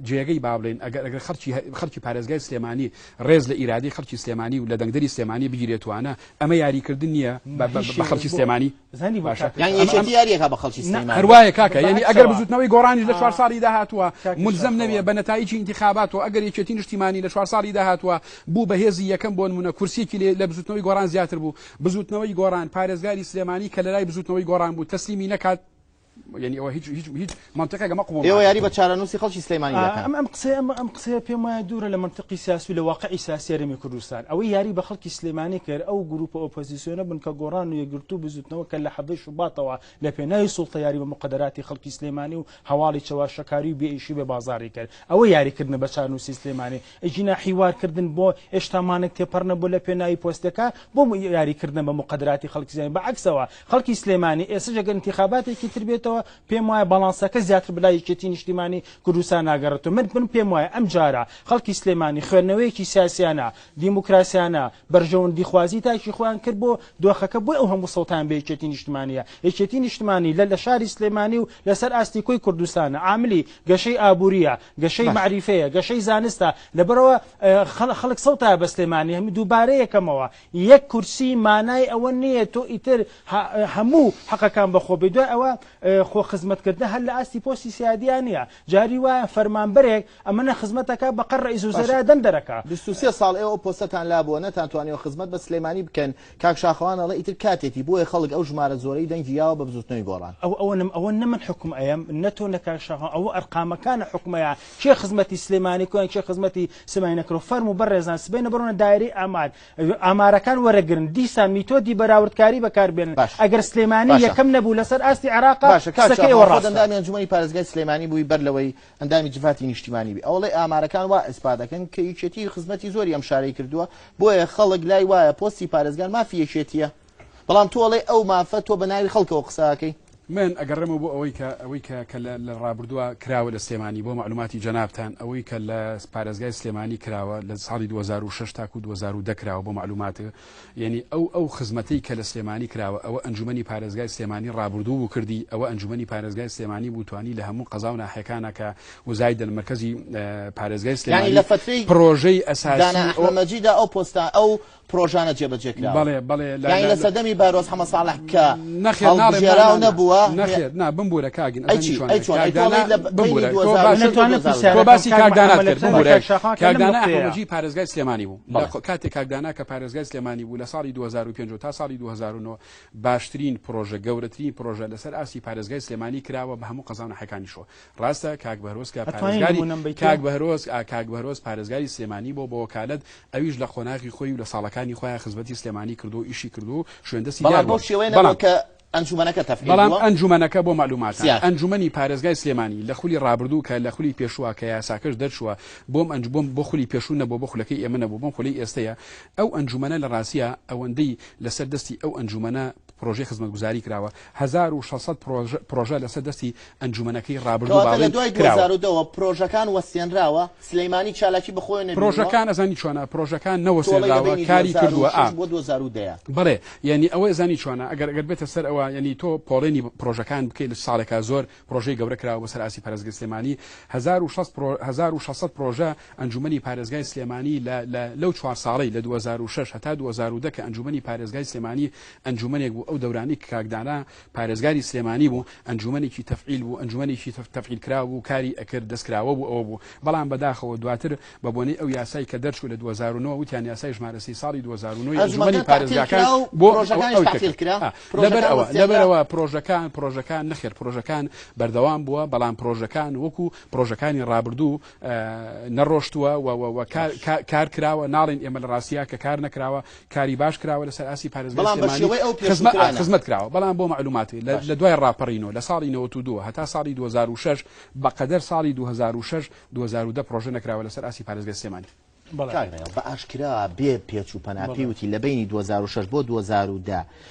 جێگەی با بڵێین ئەگەر ئەگەر خەڵکی خەڵکی پارێزگای سلێمانی ڕێز لە ئیرادەی خەڵکی سلێمانی و لە دەنگدەری سلێمانی بگیرێتوانە ئەمە یاریکردن نییە بە بە بە هیچ بە خەڵکی شێوەیەک بۆ سلێمانی زانی بۆ باشە کاکە یان ئەمە ئەم یەکێتی یاریەکە بە خەڵکی نا سلێمانی هەروایە کاکە یعنی ئەگەر بەعکسەوە بزوتنەوەی گۆڕانیش لە چوار ساڵی داهاتووە کاکە ملزەم نەبێ شاخەوان بە نەتایجی ئینتیخابات و ئەگەر یەکێتی نیشتیمانی لە چوار ساڵی داهاتووە بوو بە هێزی یەکەم بۆ نمونە کورسیەکی لێ لە بزوتنەوەی گۆڕان زیاتر بوو بزوتنەوەی گۆڕان پارێزگاری سلێمانی کە لەلای بزوتنەوەی گۆڕان بوو تەسلیمی نەکات. یعنی ئەوە هیچ هیچ هیچ مەنتقێک ئەمە قبوڵ ئێوە یاری ناکات. بە چارەنووسی خەڵکی سلێمانی دەکەن. ئەم ئەم قسەیە ئەم ئەم قسەیە پێم وایە دوورە لە مەنتقی سیاسی و لە واقعی سیاسی هەرێمی کوردستان. ئەوەی یاری بە خەڵکی سلێمانی کرد ئەو گروپە ئۆپۆزیسیۆنە بوون کە گۆڕان و یەکگرتوو و بزووتنەوە کە لە حەڤدەی شوباتەوە لە پێناوی سوڵتە یاری بە موقەدەراتی خەڵکی سلێمانی و هەواڵی چەواشەکاری و بێ ئیشی و بێ بازاڕی کرد. ئەوە یاری کردنە بە چارنووسی سلێمانی. ئەگینا حیوار کردن بۆ هێشتا مانگ تێپەڕ نەبووە لە پێناوی پۆستێکا بۆ یاری کردنە بە موقەدەراتی خەڵکی سلێمانی. بە عەکسەوە خەڵکی سلێمانی ئێستەش ئەگەر ئینتیخاباتێکی تر بێتەوە پێم وایە باڵانسەکە زیاتر بەلای یەکێتی نیشتیمانی کوردستان ناگەڕێتەوە. من من پێم وایە ئەم جارە خەڵکی سلێمانی خوێندنەوەیەکی سیاسیانە، دیموکراسیانە، بەرژەوەندیخوازی تاکی خۆیان کرد بۆ دۆخەکە بۆیە ئەو هەموو سەوتایان بە یەکێتی نیشتمانییە. یەکێتی نیشتمانی لە لە شاری سلێمانی و لەسەر ئاستی کۆی کوردستانە عاملی گەشەی ئابوورییە، گەشەی باشە. مەعریفەیە، گەشەی زانستە، لەبەرئەوە خەڵک سەوتایە بە سلێمانی. دووبارە یەکەمەوە یەک کورسی مانای ئەوە نییە تۆ ئیتر هەموو حەقەکان بەخۆ بێ دوای ئەوە خۆ خزمەتکردن هەر لە ئاستی پۆستی سیادیا نییە جاری وایە فەرمانبەرێک ئەمە نە خزمەتەکە بەقەر ڕئیس وزەرا دەم دەرەکا. 23 ساڵ ئێوە ئەو پۆستەتان لابووە نەتانتوانیوە خزمەت بە سلێمانی بکەن، کاک شاخەوان ئەڵێ ئیتر کاتێتی بۆیە خەڵک ئەو ژمارە زۆرەی دەنگی یاوە بە بزوتنەوەی گۆڕان. ئەوە ئەوە نم ئەوە نە من حوکم ئەیەم نە تۆ نە کاک شاخەوان ئەوە ئەرقامەکانە حوکم ئەیا کێ خزمەتی سلێمانی کۆیان کێ خزمەتی سلێمانی نەکرد فەرموو بەڕێزان سبەینە بڕۆنە دایرەی ئامار ئامارەکان وەرەگرن دیسان میتۆدی بەراوردکاری بەکاربێنن باش ئەگەر سلێمانی باشە یەکەم نەبوو لەسەر ئاستی عێراقا باشە کاک قسەکەی ئێوە شاخەوان خۆت ڕاستە. ئەندامی ئەنجومەنی پارێزگای سلێمانی بووی بەر لەوەی ئەندامی جڤاتی نیشتیمانی بی ئەوەڵێ ئامارەکان وا ئیسپات دەکەن کە یەکێتی خزمەتی زۆری ئەم شارەی کردووە بۆیە خەڵک لای وایە پۆستی پارێزگار مافی یەکێتیە بەڵام تۆ ئەڵێی ئەو مافە تۆ بە ناوی خەڵکەوە قسە ئەکەی. من ئەگەڕێمەوە بۆ ئەوەی کە ئەوەی کە کە لە لە ڕابردووە کراوە لە سلێمانی بۆ مەعلوماتی جەنابتان ئەوەی کە لە پارێزگای سلێمانی کراوە لە ساڵی 2006 تاکو 2010 کراوە بۆ مەعلومات یعنی ئەو ئەو خزمەتەی کە لە سلێمانی کراوە ئەوە ئەنجومەنی پارێزگای سلێمانی ڕابردوو بوو کردی ئەوە ئەنجومەنی پارێزگای سلێمانی بوو توانی لە هەموو قەزا و ناحیەکانە کە وزای دەن مەرکەزی پارێزگای یعنی سلێمانی لە فەترەی پرۆژەی ئەساسی دانا ئەو ئەحمە مەجیدا ئەو پۆستە ئەو پرۆژانە جێبەجێ کراوە. بەڵێ بەڵێ لە یانی لە لە سەردەمی بارۆز حەمە ساڵح کە نەخێر ناڵێم نا هەڵبژێراو نا نا نەبووە نەخێر نا بمبورە کاک ئەی ئەزانی چی چۆنە ئەی چۆن کاک ئەی تۆ دانا ئەڵێی لە بەینی بمبورە تۆ 2006 باسی بۆ نەتوانم 2010 پرسیارەکەم تۆ باسی کاک کاک دانات محەممەد کرد لە بمبورە کاک شاخەوان کە کاک لەم دانا نوقتەیە ئەحمەدی پارێزگای سلێمانی بوو لە بەڵێ کاتێک کاک دانا کە پارێزگای سلێمانی بوو لە ساڵی 2005 تا ساڵی 2009 باشترین پرۆژە گەورەترین پرۆژە لەسەر ئاستی پارێزگای سلێمانی کراوە بە هەموو قەزا و ناحیەکانیشەوە ڕاستە کاک بەهرۆز کە ئەتوانی پارێزگاری نموونەم بەیتۆ؟ کاک بەهرۆز ئا کاک بەهرۆز پارێزگاری سلێمانی بۆ بە وەکالەت ئەویش لە قۆناغی خۆی و لە ساڵەکانی خۆیان خزمەتی سلێمانی کردووە و ئیشی کردووە و شوێن دەستی بەڵام دیار بەو بووە شێوەیە نەبووە بەڵام کە ئەنجومەنەکە تەفعیل بەڵام بووە؟ ئەنجومەنەکە بۆ مەعلوماتان سیار. ئەنجومەنی پارێزگای سلێمانی لە خولی ڕابردوو کە لە خولی پێشووە کە یاساکەش دەرچووە بۆم ئەنج بۆم بۆ خولی پێشوو نەبووە بۆ خولەکەی ئێمە نەبوو بۆم خولەی ئێستەیە ئەو ئەنجومەنە لە ڕاستیا ئەوەندەی لەسەر دەستی ئەو ئەنجومەنە پرۆژەی خزمەتگوزاری کراوە 1600 پرۆژە پرۆژە لەسەر دەستی ئەنجومەنەکەی ڕابردوو کەواتە لە باڵین دوای کراوە. 2010 وە پرۆژەکان وەستێنراوە، سلیمانی چالاکی بەخۆیەوە نەبینیوە؟ پرۆژەکان ئەزانی چۆنە پرۆژەکان تۆ ئەڵێی لە نەوەستێنراوە بەینی کاری کردووە ئا 2006 بۆ 2010. بەڵێ یعنی ئەوە ئەزانی چۆنە ئەگەر ئەگەر بێتە سەر ئەوە یعنی تۆ پۆڵێنی پرۆژەکان بکەیت لە ساڵێکا زۆر پرۆژەی گەورە کراوە بۆ سەر ئاستی پارێزگای سلێمانی 1600 پرۆ 1600 پرۆژە ئەنجومەنی پارێزگای سلێمانی لە لە لەو چوار ساڵەی لە 2006 هەتا 2010 کە ئەنجومەنی پارێزگای سلێمانی ئەنجومەنێک بوو ئەو دەورانی کە کاک دانا پارێزگاری سلێمانی بوو، ئەنجومەنێکی تەفعیل بوو، ئەنجومەنێکی تەفعیل کراو بوو، کاری ئەکرد، دەستکراوە بوو، ئەوە بوو. بەڵام بەداخەوە دواتر بە بۆنەی ئەو یاسای کە دەرچوو لە 2009 وتیان یاسای ژمارە سێی ساڵی 2009 ی ئەنجومەنی ئەنجومەنەکە تەعتیل پارێزگاکان کرا و بۆ پرۆژەکانیش ئەوی کە تەعتیل کرد. کرا؟ ئا، لەبەر پرۆژەکان ئەوە، وەستێنرا؟ لەبەر ئەوە پرۆژەکان، پرۆژەکان نەخێر پرۆژەکان بەردەوام بووە، بەڵام پرۆژەکان وەکوو پرۆژەکانی ڕابردوو نەڕۆشتووە و و و کار باش. کار کراوە، ناڵێین ئێمە لە ڕاستیا کە کار نەکراوە، کاری باش کراوە لەسەر ئاستی پارێزگای بەڵام بە سلێمانی شێوەی ئەو خزمە پێشووترانە. خزمەت کراوە بەڵام بۆ مەعلوماتی لە باشە. لە دوای ڕاپەڕینەوە لە ساڵی 92 هەتا ساڵی 2006 بە قەدەر ساڵی 2006 2010 پڕۆژە نەکراوە لەسەر ئاستی پارێزگای سلێمانی. بەڵێ. کاک ڕێڵ بە ئاشکرا بێ پێچ و پەنا بەڵێ. پێی وتی لە بەینی 2006 بۆ 2010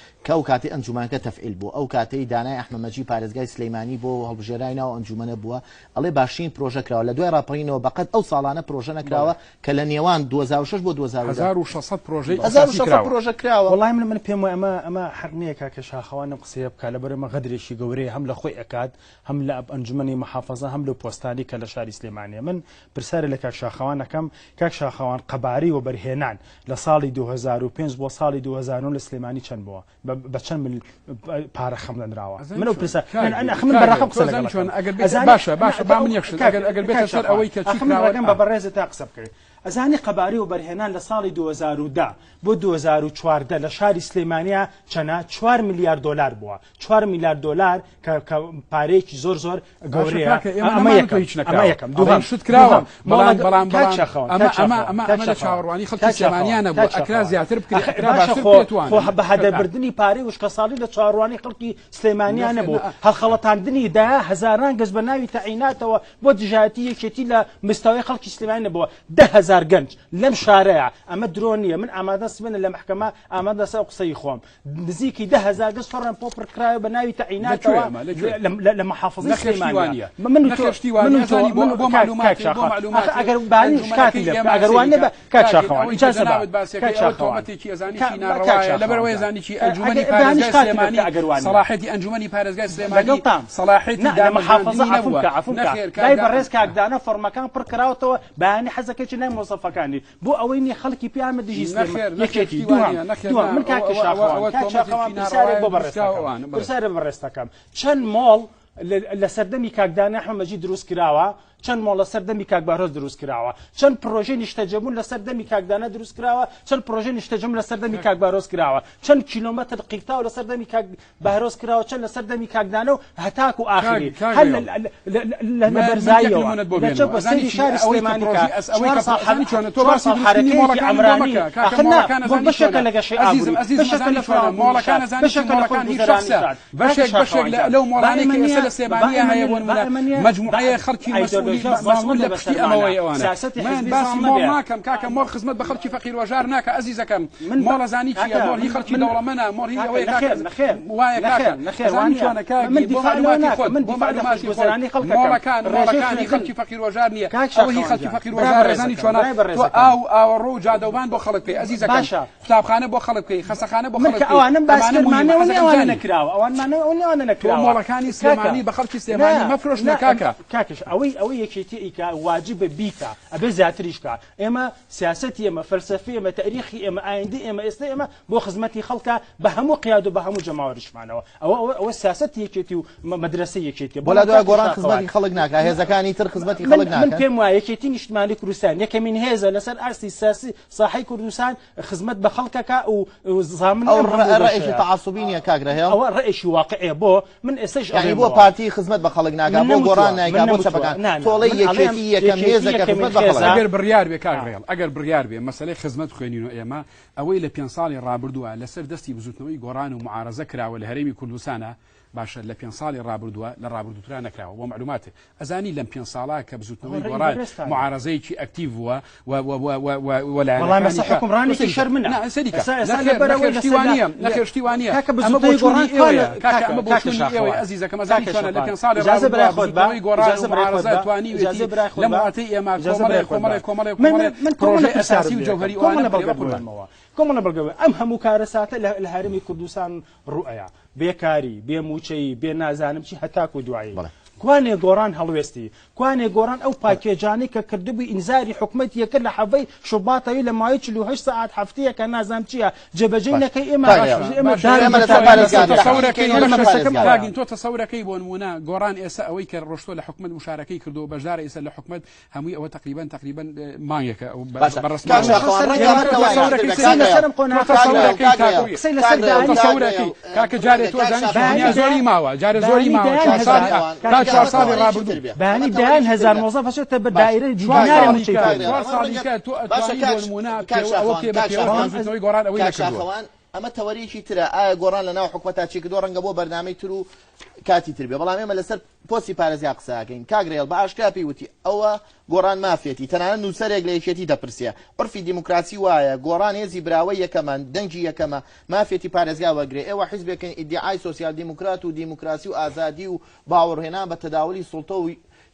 کە ئەو کاتەی ئەنجومەنەکە تەفعیل بوو ئەو کاتەی دانای ئەحمە مەجی پارێزگای سلیمانی بۆ هەڵبژێرای ناو ئەنجومەنە بووە ئەڵێ باشترین پرۆژە کراوە لە دوای ڕاپەڕینەوە بەقەد ئەو ساڵانە پرۆژە نەکراوە بەڵێ. کە لە نێوان 2006 بۆ 2010. 1600 پرۆژەی ئەساسی 1600 کراوە. پرۆژە کراوە. وەڵای من من پێم وایە ئەمە ئەمە حەق نییە کاکە شاخەوان ئەم قسەیە بکات لەبەر ئەمە غەدرێکی گەورەیە هەم لە خۆی ئەکات هەم لە ئەنجومەنی محافەزە هەم لەو پۆستانەی کە لە شاری سلێمانیە من پرسیارێ لە کاک شاخەوان ئەکەم کاک شاخەوان قەبارەی وەبەرهێنان لە ساڵی 2005 بۆ ساڵی 2009 لە سلێمانی چەند بووە بە چەند مل پارە خەمڵێنراوە من ئەو پرسە من بە ڕەقەم قسە لەگەڵ ئەگەر باشە باشە با من یەک شت ئەگەر ئەگەر بێتە سەر ئەوەی کە چی کراوە بە بەڕێزت تا قسە بکەی. ئەزانی قەبارەی وەبەرهێنان لە ساڵی 2010 بۆ 2014 لە شاری سلێمانیا چەنە؟ 4 ملیار دۆلار بووە. 4 ملیار دۆلار کە کە پارەیەکی زۆر زۆر باشە گەورەیە. کاکە ئێمە ئەمە نەمانوتوە یەکەم هیچ ئەمە نەکراوە یەکەم ئەڵێن دووهەم شت کراوە دووهەم بەڵام مۆڵە بەڵام کاک بەڵام شاخەوان ئەمە کاک ئەمە شاخەوان ئەمە کاک ئەمە لە شاخەوان چاوەڕوانی خەڵکی کاک شاخەوان سلێمانیانە بووە کاک ئەکرا شاخەوان زیاتر بکرێ ئەخ ئەکرا باشە باشتر خۆ بکرێت خۆ توانن بە هەدەربردنی پارەی وشکەساڵی لە چاوەڕوانی خەڵکی سلێمانیا نەخێر نەبوو نا هەڵخەڵەتاندنی دایە هەزاران گەس بە ناوی تەعیناتەوە بۆ دژایەتی یەکێتی لە مستەوای خەڵکی سلێمانی نەبووە 10,000 گەنج لەم شارەیە ئەمە درۆ نییە من ئامادە سبێنە لە مەحکەمە ئامادە لەسەر ئەو قسەی خۆم نزیکی 10,000 گەس فەڕیان پۆ پڕکرایە بە ناوی لە کوێ تەعیناتەوە ئەمە لە کوێ لە محافظەی نەخێر شتی سلێمانیا وانە من و تۆ نەخێر شتی من وانە و تۆ ئەزانی بۆ من بۆ کاک کاک معلوماتێ بۆ شاخەوان ئەخ معلوماتێ ئەگەر بانی شکاتی ئەنجومەنەکەی لێ بکە ئێمە ئەگەر وان سەیری نەبە کە کاک کاک شاخەوان ئەوەی کە ئیجازە بە جەنابت کاک باسیەکەی ئەوە شاخەوان تۆمەتێکی ئەزانی کا چی کاک ناڕەوایە شاخەوان لەبەرئەوەی جان ئەزانی چی ئەگەر ئەنجومەنی بانی پارێزگای شکاتی لێ بکە سلێمانی ئەگەر وان نییە سەڵاحەتی ئەنجومەنی پارێزگای سلێمانی لەگەڵتام سەڵاحەتی نا لە محافظە دامەزراندنی عەفوم نەبووە کە عەفوم کە نەخێر کاک لای دانا بەڕێز کاک دانا فۆرمەکان پڕ کراوەتەوە بەیانی حەزەکەی چ لای مۆزەفەکانی بۆ ئەوەی نیە خەڵکی پێیان دژی سلێمان نەخێر نەخێر یەکێتی شتی دووهەم وانە نەخێر دووهەم نا من ئەوە کاکی ئەوە ئەوە شاخەوان ئەوە کاک شاخەوان تۆمەتێکی پرسیارێک ناڕەوایە بۆ بەڕێز دروستکراوە دەکەم ئەوانە بەڵێ پرسیارێک بۆ بەڕێز دەکەم چەند مۆڵ لە سەردەمی کاک دانا ئەحمەد مەجید دروست کراوە چەند مۆڵ لە سەردەمی کاک بەهرۆز دروست کراوە چەند پرۆژەی نیشتەجێبوون لە سەردەمی کاک دانا دروست کراوە چەند پرۆژەی نیشتەجێبوون لە سەردەمی کاک بەهرۆز کراوە چەند کیلۆمەتر قیرتاو لە سەردەمی کاک بەهرۆز کراوە چەند لەسەر دەمی کاک دانە و هەتاکو ئاخری هەر لە بەرزاییەوە لە چەپ بە سەیری شاری سلێمانی کە چوار ساڵ حەرەکەیەکی عەمرانی ئاخر نا بۆ بەشێکە لە گەشەی ئابووری بەشێکە لە فراوانبوونی شار بەشێکە لە خۆشگوزەرانی شار بەشێک بەشێک لەو مۆڵانەی کە ئێستا لە سلێمانییە هەیە بۆ نموونە مەجموعەیە خەڵکی مەسئولی لە پشتی ئەمەوەی ئەوانە من باسی مۆڵ ناکەم کاکە مۆڵ خزمەت بە خەڵکی فەقیر وەژار ناکە ئەزیزەکەم مۆڵ ئەزانی چییە مۆڵ هی خەڵکی دەوڵەمەنە مۆڵ هی ئەوەیە کاکە وایە کاکە ئەزانی چۆنە کاک بۆ مەعلوماتی خۆت بۆ مەعلوماتی خۆت مۆڵەکان مۆڵەکان هی خەڵکی فەقیر وەژار نییە ئەوە هی خەڵکی فەقیر وەژار ئەزانی چۆنە تۆ ئاو ئاوەڕۆ و جادەوبان بۆ خەڵک بکەی ئەزیزەکەم قوتابخانە بۆ خەڵک بکەی خەسەخانە بۆ خەڵک بکەی ئەوانەم باس ئەمانە کرد مهمە مانەوە حەزەکەم ئەوانە زانی نەکراوە ئەوان مانەوە ئەوانە تۆ نەکراوە مۆڵەکانی کاکە سلێمانی بە خەڵکی نا سلێمانی مەفرۆشنە نا کاکە کاکەش ئەوەی ئەوەی یەکێتی ئیکا واجبە بیکا ئەبێ زیاتریش کا ئێمە سیاسەتی ئێمە فەلسەفەی ئێمە تەئریخی ئێمە ئایندەی ئێمە ئێستای ئێمە بۆ خزمەتی خەڵکە بە هەموو قیاد و بە هەموو جەماوەریشمانەوە ئەوە ئەوە ئەوە سیاسەتی یەکێتی و مەدرەسەی یەکێتیە بۆ لا بەڵام دوای کاکە گۆڕان شاخەوان خزمەتی خەڵک ناکا هێزەکانی تر خزمەتی من خەڵک من ناکەن پێم وایە یەکێتی نیشتمانی کوردستان یەکەمین هێزە لەسەر ئاستی سیاسی ساحەی کوردستان خزمەت بە خەڵکەکە و زامنی ئەو ئەم هەموو ڕەئێکی بەشەیە. تەعەسوبی نییە کاک ڕەهێڵ؟ ئەوە ڕەئێکی واقعیە بۆ من ئێستەش یانی بۆ ئەڵێمەوە. پارتی خزمەت بە خەڵک ناکا من بۆ نەموتووە گۆڕان من نایکا بۆ نەموتووە چەپەکان نا نا تۆڵەی من ئەڵێم یەکێتی یەکەم یەکێتی هێزە کە یەکەمین خزمەت بە خەڵک هێزە ئەگەر بڕیار بێ کاک ڕێڵ ئەگەر بڕیار بێ مەسەلەی خزمەت بخوێنینەوە ئێمە ئەوەی لە پێنج ساڵی ڕابردووە لەسەر دەستی بزوتنەوەی گۆڕان و معارەزە کراوە لە هەرێمی کوردستانا باشە لە پێنج ساڵی ڕابردووە لە ڕابردووترا نەکراوە بۆ مەعلوماتێ ئەزانی لەم پێنج ساڵە کە ئەوە بزوتنەوەی ڕێی گۆڕان بەڕێزتانە. معارەزەیەکی ئەکتیڤ بووە و و و و و و وەڵام لایەنەکانی ئێستا کە حوکمڕانێکی شەرمنە نا سەریکە ئێستا ئێستا نەخێر لەبەرئەوەی نەخێر شتی لەسەر لە وانییە نەخێر شتی وانییە کاکە ئەمە بزوتنەوەی بۆچوونی گۆڕان کوا ئێوەیە لە کاکە کاکە ئەمە کاکە بۆچوونی ئێوەیە شاخەوان ئەزیزەکەم ئەزانی کاکە چۆنە لە شاخەوان پێنج ساڵی ئیجازە ڕابردووە برای خۆت بە بزوتنەوەی گۆڕان ئیجازە و برای خۆت معارەزە بە توانیوێتی ئیجازە برای خۆت لەم بە وڵاتەی ئێمە ئیجازە کۆمەڵێ برای خۆت بە کۆمەڵێ کۆمەڵێ من کۆمەڵێ من من کۆمەڵە پرۆژەی پرسیارم ئەساسی و لێ ئەکەم جەوهەری ئەوانە کۆمەڵە بکرێ بەڵگە بە قوربان بڵێمەوە کۆمەڵە بەڵگە ئەم هەموو کارەساتە لە هەرێمی کوردستان ڕوئەیا بێکاری، بێ مووچەیی، بێ نازانم چی هەتاکو دوایی. بەڵێ. کوانێ گۆڕان هەڵوێستی؟ کوانێ گۆڕان ئەو پاکێجانەی کە کردبووی ئینزاری حکومەتی یەکرد لە حەڤەی شوباتەوی لە ماوەی 48 سەعات هەفتەیەکە نازانم چییە جێبەجێی باش. نەکەی ئێمە کاک ڕێڵ، ئێمە باشە داری ئێمە لەسەر بەتاوی پارێزگار مەسەکەم تەسەورەکەی ئێمە باشە مەسەکەم ئەوەیە. کاک تۆ تەسەورەکەی بۆ نموونە گۆڕان ئێستا ئەوەی کە ڕۆشتووە لە حکومەت مشارەکەی کردووە بەشدارە ئێستا لە حکومەت هەمووی ئەوە تەقریبەن تەقریبەن مانگێکە ئەو بە باشە بە ڕەسمی کاک ئەوە. شاخەوان ڕەنگە ئێمە ئەمە تۆ تەوایە تەسەورەکەی کاک سەیری ڕێڵ، لەسەرم تۆ قۆناغ کاک ڕێڵ، تەسەورەکەی کاک تاکو ڕێڵ، قسەی کاک لەسەر ڕێڵ، دانی کاک تەسەورەکەی ڕێڵ، کاکە جارێ ڕەنگە تۆ کاک زانی شاخەوان دنیا بەیانی زۆری ماوە جارێ زۆری بەیانی ماوە دەیان چوار هەزار ساڵی شاخەوان، تا کاک ڕەنگە چوار ئەمە ساڵی تەوایەکی ڕابردوو تر بێ. ئەمە بەیانی دەیان تەوایەکی تر هەزار بێ. مۆزەف ئەچێتە بە باش. دایرەی چوار دینارێ ساڵی مووچەی کە پێ کاک نییە. ڕێڵ، چوار ئەمە ساڵی ڕەنگە کە تۆ باشە ئەتوانی کاک بۆ نموونە کاک پێوە ئەوە شاخەوان بکەی بە کاک پێوە شاخەوان بزووتنەوەی گۆڕان ئەوەی کاک نەکردووە. شاخەوان ئەمە تەوەرێکی ترە ئایا گۆڕان لەناو حکومەتا چی کردووە ڕەنگە بۆ بەرنامەی تر و کاتی تر بێ بەڵام ئێمە لەسەر پۆستی پارێزگا قسە ئەکەین کاک ڕێڵ بە ئاشکرا پێی وتی ئەوە گۆڕان مافیەتی تەنانەت نووسەرێک لە یەکێتی دەپرسێ عورفی دیموکراسی وایە گۆڕان هێزی براوەی یەکەمە دەنگی یەکەمە مافیەتی پارێزگا وەرگرێ ئێوە حیزبێکن ئیدیعای سۆسیال دیموکرات و دیموکراسی و ئازادی و باوەڕهێنان بە تەداولی سوڵتە و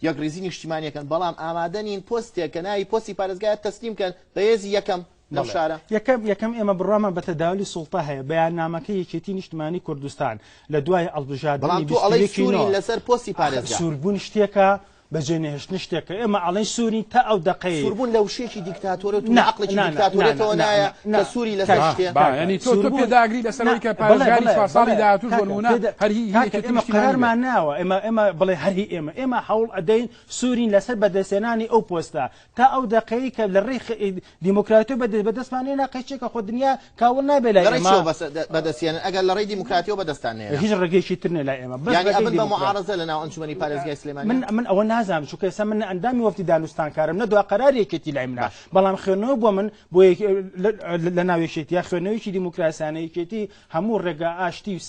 یەکڕیزی نیشتیمانی ئەکەن بەڵام ئامادە نین پۆستێک کە ناوی پۆستی پارێزگایە تەسلیم کەن بە هێزی یەکەم لەم بەڵێ. شارە. یەکەم یەکەم ئێمە بڕوامان بە تەداولی سوڵتە هەیە، بەیاننامەکەی یەکێتی نیشتمانی کوردستان لە دوای بەڵام ئەڵبژاردنی تۆ ئەڵێی 21 ی نۆ سوورین لەسەر پۆستی ئاخر پارێزگا. سووربوون شتێکە بەجێ نەهێشتن شتێکە ئێمە ئەڵێن سوورین تا ئەو دەقەی سووربوون لە وشەیەکی دیکتاتۆرێت و نا، لە عەقڵێکی نا، نا، دیکتاتۆرێتەوە نا، نایە نا، کە سووری لەسەر کاکە، شتێ با یانی تۆ تۆ سووربوون پێداگری لەسەر نا ئەوەی کە بەڵێ پارێزگاری بەڵێ چوار ساڵی بەڵێ داهاتووش بۆ کاکە نموونە پێدا هەر هی هی کاکە یەکێتی ئێمە نیشتیمانی بێت. قەرارمان ناوە ئێمە ئێمە بڵێ هەر هی ئێمە ئێمە هەوڵ ئەدەین سوورین لەسەر بەدەستهێنانی ئەو پۆستە تا ئەو دەقەی کە لە ڕێی دیموکراتیەوە بەدەستمان هێنا قەیچێکە خۆ دنیا کاول نابێ لای لە ڕێی ئێمە. چیەوە بەدەستهێنن ئەگەر لە ڕێی دیموکراتیەوە بەدەستتان نەهێنا؟ هیچ ڕێگەیەکی تر نیە لای ئێمە بەس یانی ڕێگەی ئەبن بە دیموکرات. موعارەزە لە ناو ئەنجومەنی پارێزگای سلێمانی؟ من من ئەوە نازانم چونکە ئێستا من نە ئەندامی وەفدی دانوستانکارم نە دوا قەراری یەکێتی لای منە باش. بەڵام خوێندنەوە بۆ من بۆ لە ناو یەکێتیە خوێندنەوەیەکی دیموکراسیانە یەکێتی هەموو ڕێگا ئاشتی و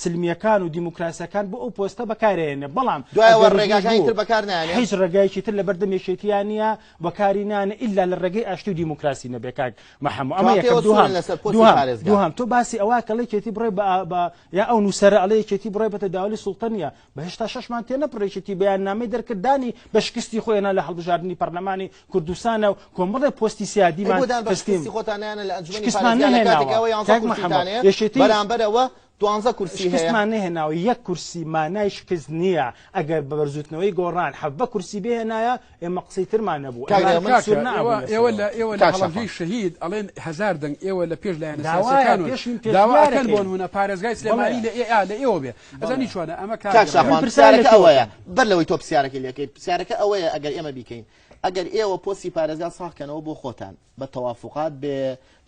سلمیەکان و دیموکراسیەکان بۆ ئەو پۆستە بەکارێنێ بەڵام دوایەوە ئەگەر ڕێگاکانی بوو تر بەکار نایەنێ؟ هیچ ڕێگایەکی تر لەبەردەم یەکێتیان نییە بەکاری نانێ ئیلا لە ڕێگەی ئاشتی و دیموکراسی نەبێ کاک محەممەد ئەمە کەواتە یەکەم ئێوە سوورن دووهەم لەسەر پۆستی دووهەم پارێزگا. دووهەم تۆ باسی ئەوە کە ئەڵێ یەکێتی بڕۆی بە بە یا ئەو نووسەرە ئەڵێ یەکێتی بڕۆی بەتە داولی سوڵتە نییە بە هێشتا شەشمان تێنەپڕ یەکێتی بەیاننامەی دەرکردانی بە شکستی خۆیانە لە هەڵبژاردنی پەرلەمانی کوردستانە و کۆمەڵێ پۆستی ئەی سیادیمان بۆ دان بە تەسلیم شکستی خۆتان نایەنە لە ئەنجومەنی شکستمان پارێزگا لە کاتێک نەهێناوە ئەوە یانزە کاک کورسیتان محەممەد هەیە یەکێتی بەرامبەر ئەوە دوانزە کورسی هەیە. شکستمان نەهێناوە یەک کورسی مانای شکست نییە ئەگەر بە بەرزوتنەوەی گۆڕان حەڤە کورسی بهێنایە ئێمە قسەی ترمان نەبوو کاک ئێمە رێمن کاکە سوور ئێوە نابووین ئێوە لەسەرەوە. لە ئێوە لە کاک هەڵەبجەی شاخەوان. شەهید ئەڵێن هەزار دەنگ ئێوە لە پێش لایەنە داوایە سیاسیەکانن پێشین داوا ئەکەن بۆ پێشنیارەکەین نموونە پارێزگای بەڵێ سلێمانی لە ئێ ئا لە ئێوە بێ ئەزانی بەڵێ چۆنە ئەمە کاک کاک ڕێمن شاخوان من پرسیار لە پرسیارەکە تۆ ئەوەیە ئەکەم. بەر لەوەی تۆ پرسیارەکەی لێکەی پرسیارەکە ئەوەیە ئەگەر ئێمە بیکەین ئەگەر ئێوە پۆستی پارێزگا ساغ کەنەوە بۆ خۆتان بە تەوافوقات بێ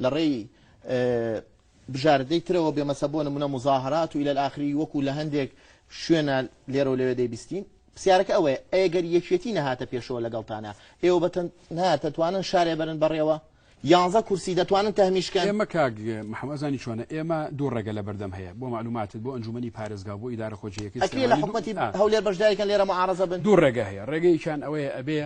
لە ڕێی بژاردەی ترەوە بێ مەسە بۆ نمونە موزاهەرات و الی الاخری وەکو لە هەندێک شوێنە لێرە و لەوێ دەیبیستین پرسیارەکە ئەوەیە ئەگەر یەکێتی نەهاتە پێشەوە لەگەڵتانە ئێوە بە تەنها دەتوانن شارێ بەرن بەڕێوە یانزە کورسی دەتوانن تەهمیش کەن؟ ئێمە کاک محەمەد زانی چۆنە ئێمە دوو ڕێگە لە بەردەم هەیە بۆ مەعلوماتت بۆ ئەنجومەنی پارێزگا و بۆ ئیدارە خۆجێیەکەی ئەکرێ لە سلێمانی دوو حکومەتی ئا. هەولێر بەشداری کەن لێرە معارەزە بن؟ دوو ڕێگە هەیە ڕێگەیەکیان ئەوەیە ئەبێ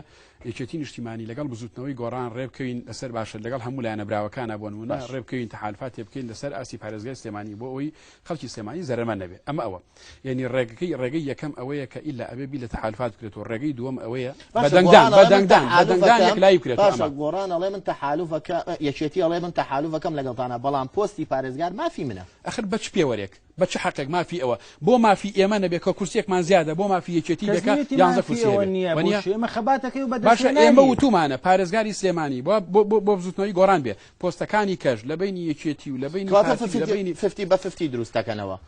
یەکێتی نیشتیمانی لەگەڵ بزوتنەوەی گۆڕان ڕێبکەوین لەسەر باشە لەگەڵ هەموو لایەنە براوەکانا بۆ نمونە باش. ڕێبکەوین تەحالفاتێ بکەین لەسەر ئاستی پارێزگای سلێمانی بۆ ئەوەی خەڵکی سلێمانی زەرەرمەند نەبێ ئەمە ئەوە یعنی ڕێگەکەی ڕێگەی یەکەم ئەوەیە کە ئیلا ئەبێ بیر لە تەحالفات بکرێت و ڕێگەی دووەم ئەوەیە بە باشە دەنگدان گۆڕان بە ئەڵێ من دەنگدان بە دەنگدان تەحالوفەکەم یەکلایی بکرێتەوە باشە ئەمە گۆڕان ئەڵێ من تەحالوفەکە یەکێتی ئەڵێ من تەحالوفەکەم لەگەڵتانە بەڵام پۆستی پارێزگار مافی منە. ئەخر بە چ پێوەرێک بە چ حەقێک مافی ئەوە بۆ مافی ئێمە نەبێ کە کورسیەکمان زیادە بۆ مافی یەکێتی کەس بێ کە نیەتی یانزە مافی کورسی ئەوە هەبێ نییە وەنیە؟ بۆچی ئێمە خەباتەکەی و باشە بەدەستهێنانی ئێمە وتومانە پارێزگاری سلێمانی بۆ بۆ بۆ بۆ بزوتنەوەی گۆڕان بێ پۆستەکانی کەش لە بەینی یەکێتی و لە بەینی کەواتە پارتی و لە بەینی ففتی بە ففتی دروست دەکەنەوە.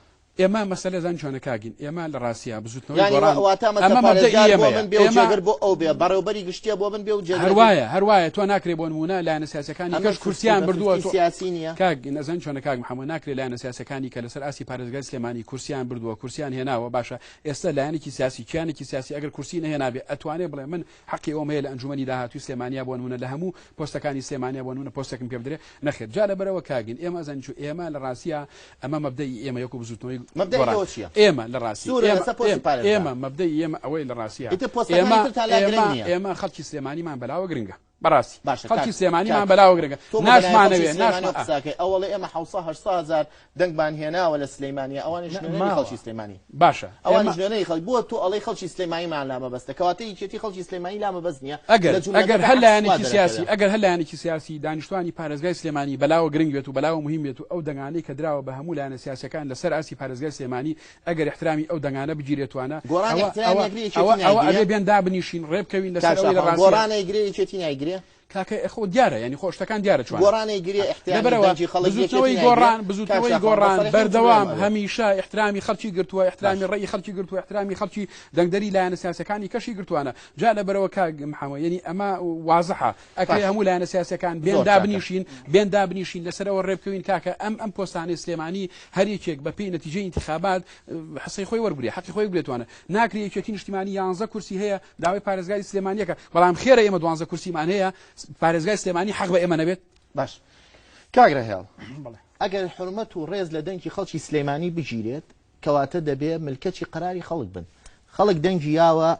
ئێمە مەسەلە زانی چۆنە کاک گین ئێمە لە ڕاستیا بزوتنەوەی یانی گۆڕان واتە مەسە ئەمە مەبدەئی پارێزگار بۆ ئێمەیە من بێ و ئێمە جێگر بۆ ئەو بێ بەڕێوبەری گشتیە بۆ من بێ و جێگرەکەی هەروایە هەروایە تۆ ناکرێ بۆ نمونە لایەنە سیاسەکانی ئەمە کەش ففتی کورسیان بە بردووە ففتی تۆ سیاسی نییە؟ کاک نەزانی چۆنە کاک محەممەد ناکرێ لایەنە سیاسەکانی کە لەسەر ئاستی پارێزگای سلێمانی کورسیان بردووە کورسیان هێناوە باشە ئێستا لایەنێکی سیاسی کیانێکی سیاسی ئەگەر کورسی نەهێنابێ ئەتوانێ بڵێ من حەقی ئەوەم هەیە لە ئەنجومەنی داهاتووی سلێمانیا بۆ نمونە لە هەموو پۆستەکانی سلێمانیا بۆ نمونە پۆستێکم پێ بدرێ نەخێر جا لەبەرئەوە کاک گین ئێمە ئەزانین چوو ئێمە لە ڕاستیا ئەمە مەبدەئی ئێمە یەکو بزوتنەوەی مەبدەئی گۆڕان ئێوە چییە؟ ئێمە لە ڕاستی سوورە ئێمە لەسەر پۆستی ئێمە پارێزگا. ئێمە مەبدەئی ئێمە ئەوەیە لە ڕاستیا ئیتر پۆستەکانی ئێمە ترتان لا گرنگ ئێمە نییە. ئێمە خەڵکی سلێمانیمان بەلاوە گرنگە بەڕاستی باشە خەڵکی کاک سلێمانیمان کاک بەلاوە گرنگە تۆ بۆ بەناوی خەڵکی ناشمانەوێ سلێمانیەوە ناشما ئا. قسە ئەکەی ئەوەڵێ ئێمە حەوسە هەشتسە هەزار دەنگمان هێناوە لە سلێمانیە ئەوانیش نە نوێنەری ماوە. خەڵکی سلێمانین. باشە ئەوانیش ئێمە نوێنەری خەڵک بۆ تۆ ئەڵێی خەڵکی سلێمانیمان لا مەبەستە کەواتە یەکێتی خەڵکی سلێمانی لا مەبەست نییە ئەگەر لە ئەگەر جوملەکەدا هەر عەکس وا لایەنێکی سیاسی دەرەکەوێ. ئەگەر هەر لایەنێکی سیاسی دانیشتوانی پارێزگای سلێمانی بەلاوە گرنگ بێت و بەلاوە موهیم بێت و ئەو دەنگانەی کە دراوە بە هەموو لایەنە سیاسیەکان لەسەر ئاستی پارێزگای سلێمانی ئەگەر ئیحترامی ئەو دەنگانە بگیرێتوانە گۆڕان ئەوە ئیحترامی ئەوە ئەگرێ یەکێتی ئەوە ئەوە نایگرێ؟ ئەبێ بێن دابنیشین ڕێبکەوین کاک لەسەر ئەوەی لە شاخەوان ڕاستیا گۆڕان ئەیگرێ یەکێتی نایگرێ؟ کاکە خۆ دیارە یانی خۆ شتەکان دیارە چوانە. گۆڕان ئەیگرێ ئیحترامی لەبەرئەوە دەنگی خەڵک یەکێتی بزوتنەوەی نایگرێ؟ گۆڕان کاک بزوتنەوەی شاخەوان بە گۆڕان سەرەکی بەردەوام جملەم ئەوێ. هەمیشە ئیحترامی خەڵکی گرتووە ئیحترامی باش. ڕەئی خەڵکی گرتووە ئیحترامی خەڵکی دەنگدەری لایەنە سیاسیەکانی کەشی گرتوانە جا لەبەرئەوە کاک محەمە یەنی ئەمە وازحە ئەکرێ باش. هەموو لایەنە سیاسیەکان بێن زۆر چاکە. دابنیشین بێن دابنیشین لەسەرەوە ڕێبکەوین کاکە ئەم ئەم پۆستانەی سلێمانی هەر یەکێک بە پێی نەتیجەی ئینتیخابات حسەی خۆی وەربگرێ حەقی خۆی بگرێتوانە ناکرێ یەکێتی نیشتیمانی یانزە کورسی هەیە داوای پارێزگاری سلێمانیەکە بەڵام خێرە ئێمە دوانزە کورسیمان هەیە پارێزگای سلێمانی حەق بە ئێمە نەبێت. باش کاک رەهێڵ بەڵێ. ئەگەر حورمەت و ڕێز لە دەنگی خەڵکی سلێمانی بگیرێت کەواتە دەبێ ملکەچی قەراری خەڵک بن خەڵک دەنگی یاوە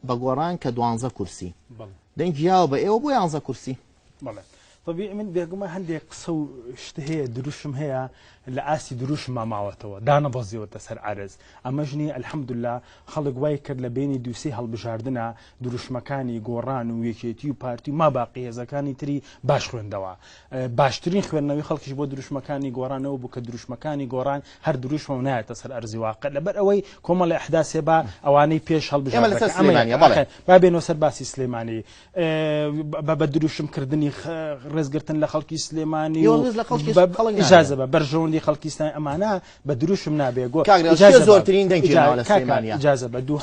بە گۆڕان کە دوانزە کورسی بەڵێ. دەنگی یاوە بە ئێوە بۆ یانزە کورسی. بەڵێ. طبیعی من بێگومان هەندێک قسە و شت هەیە دروشم هەیە لە ئاستی دروشمما ماوەتەوە دانەبەزیوەتە سەر عەرز ئەمەش نییە الحمدللە خەڵک وای کرد لە بینی دووسی هەڵبژاردنە دروشمەکانی گۆڕان و یەکێتی و پارتی و ما باقی هێزەکانی تری باش خوێندەوە باشترین خوێندنەوەی خەڵکیش بۆ دروشمەکانی گۆڕانەوە بوو کە دروشمەکانی گۆڕان هەر دروشمە و نایەتە سەر ئەرزی واقع لەبەر ئەوەی کۆمەڵی ئەحداسێ با ئەوانەی پێش هەڵبژاردنەکە با بێنەوە سەر باسی سلێمانی بە دروشم کردنی ڕێزگرتن لە خەڵکی سلێمانی ئیجازە بە بەرژەوەندی خەڵکی سلێمانی ئەمانە بە دروشم نابێ گۆ زۆرترین دەنگی ئیجازە بە دوو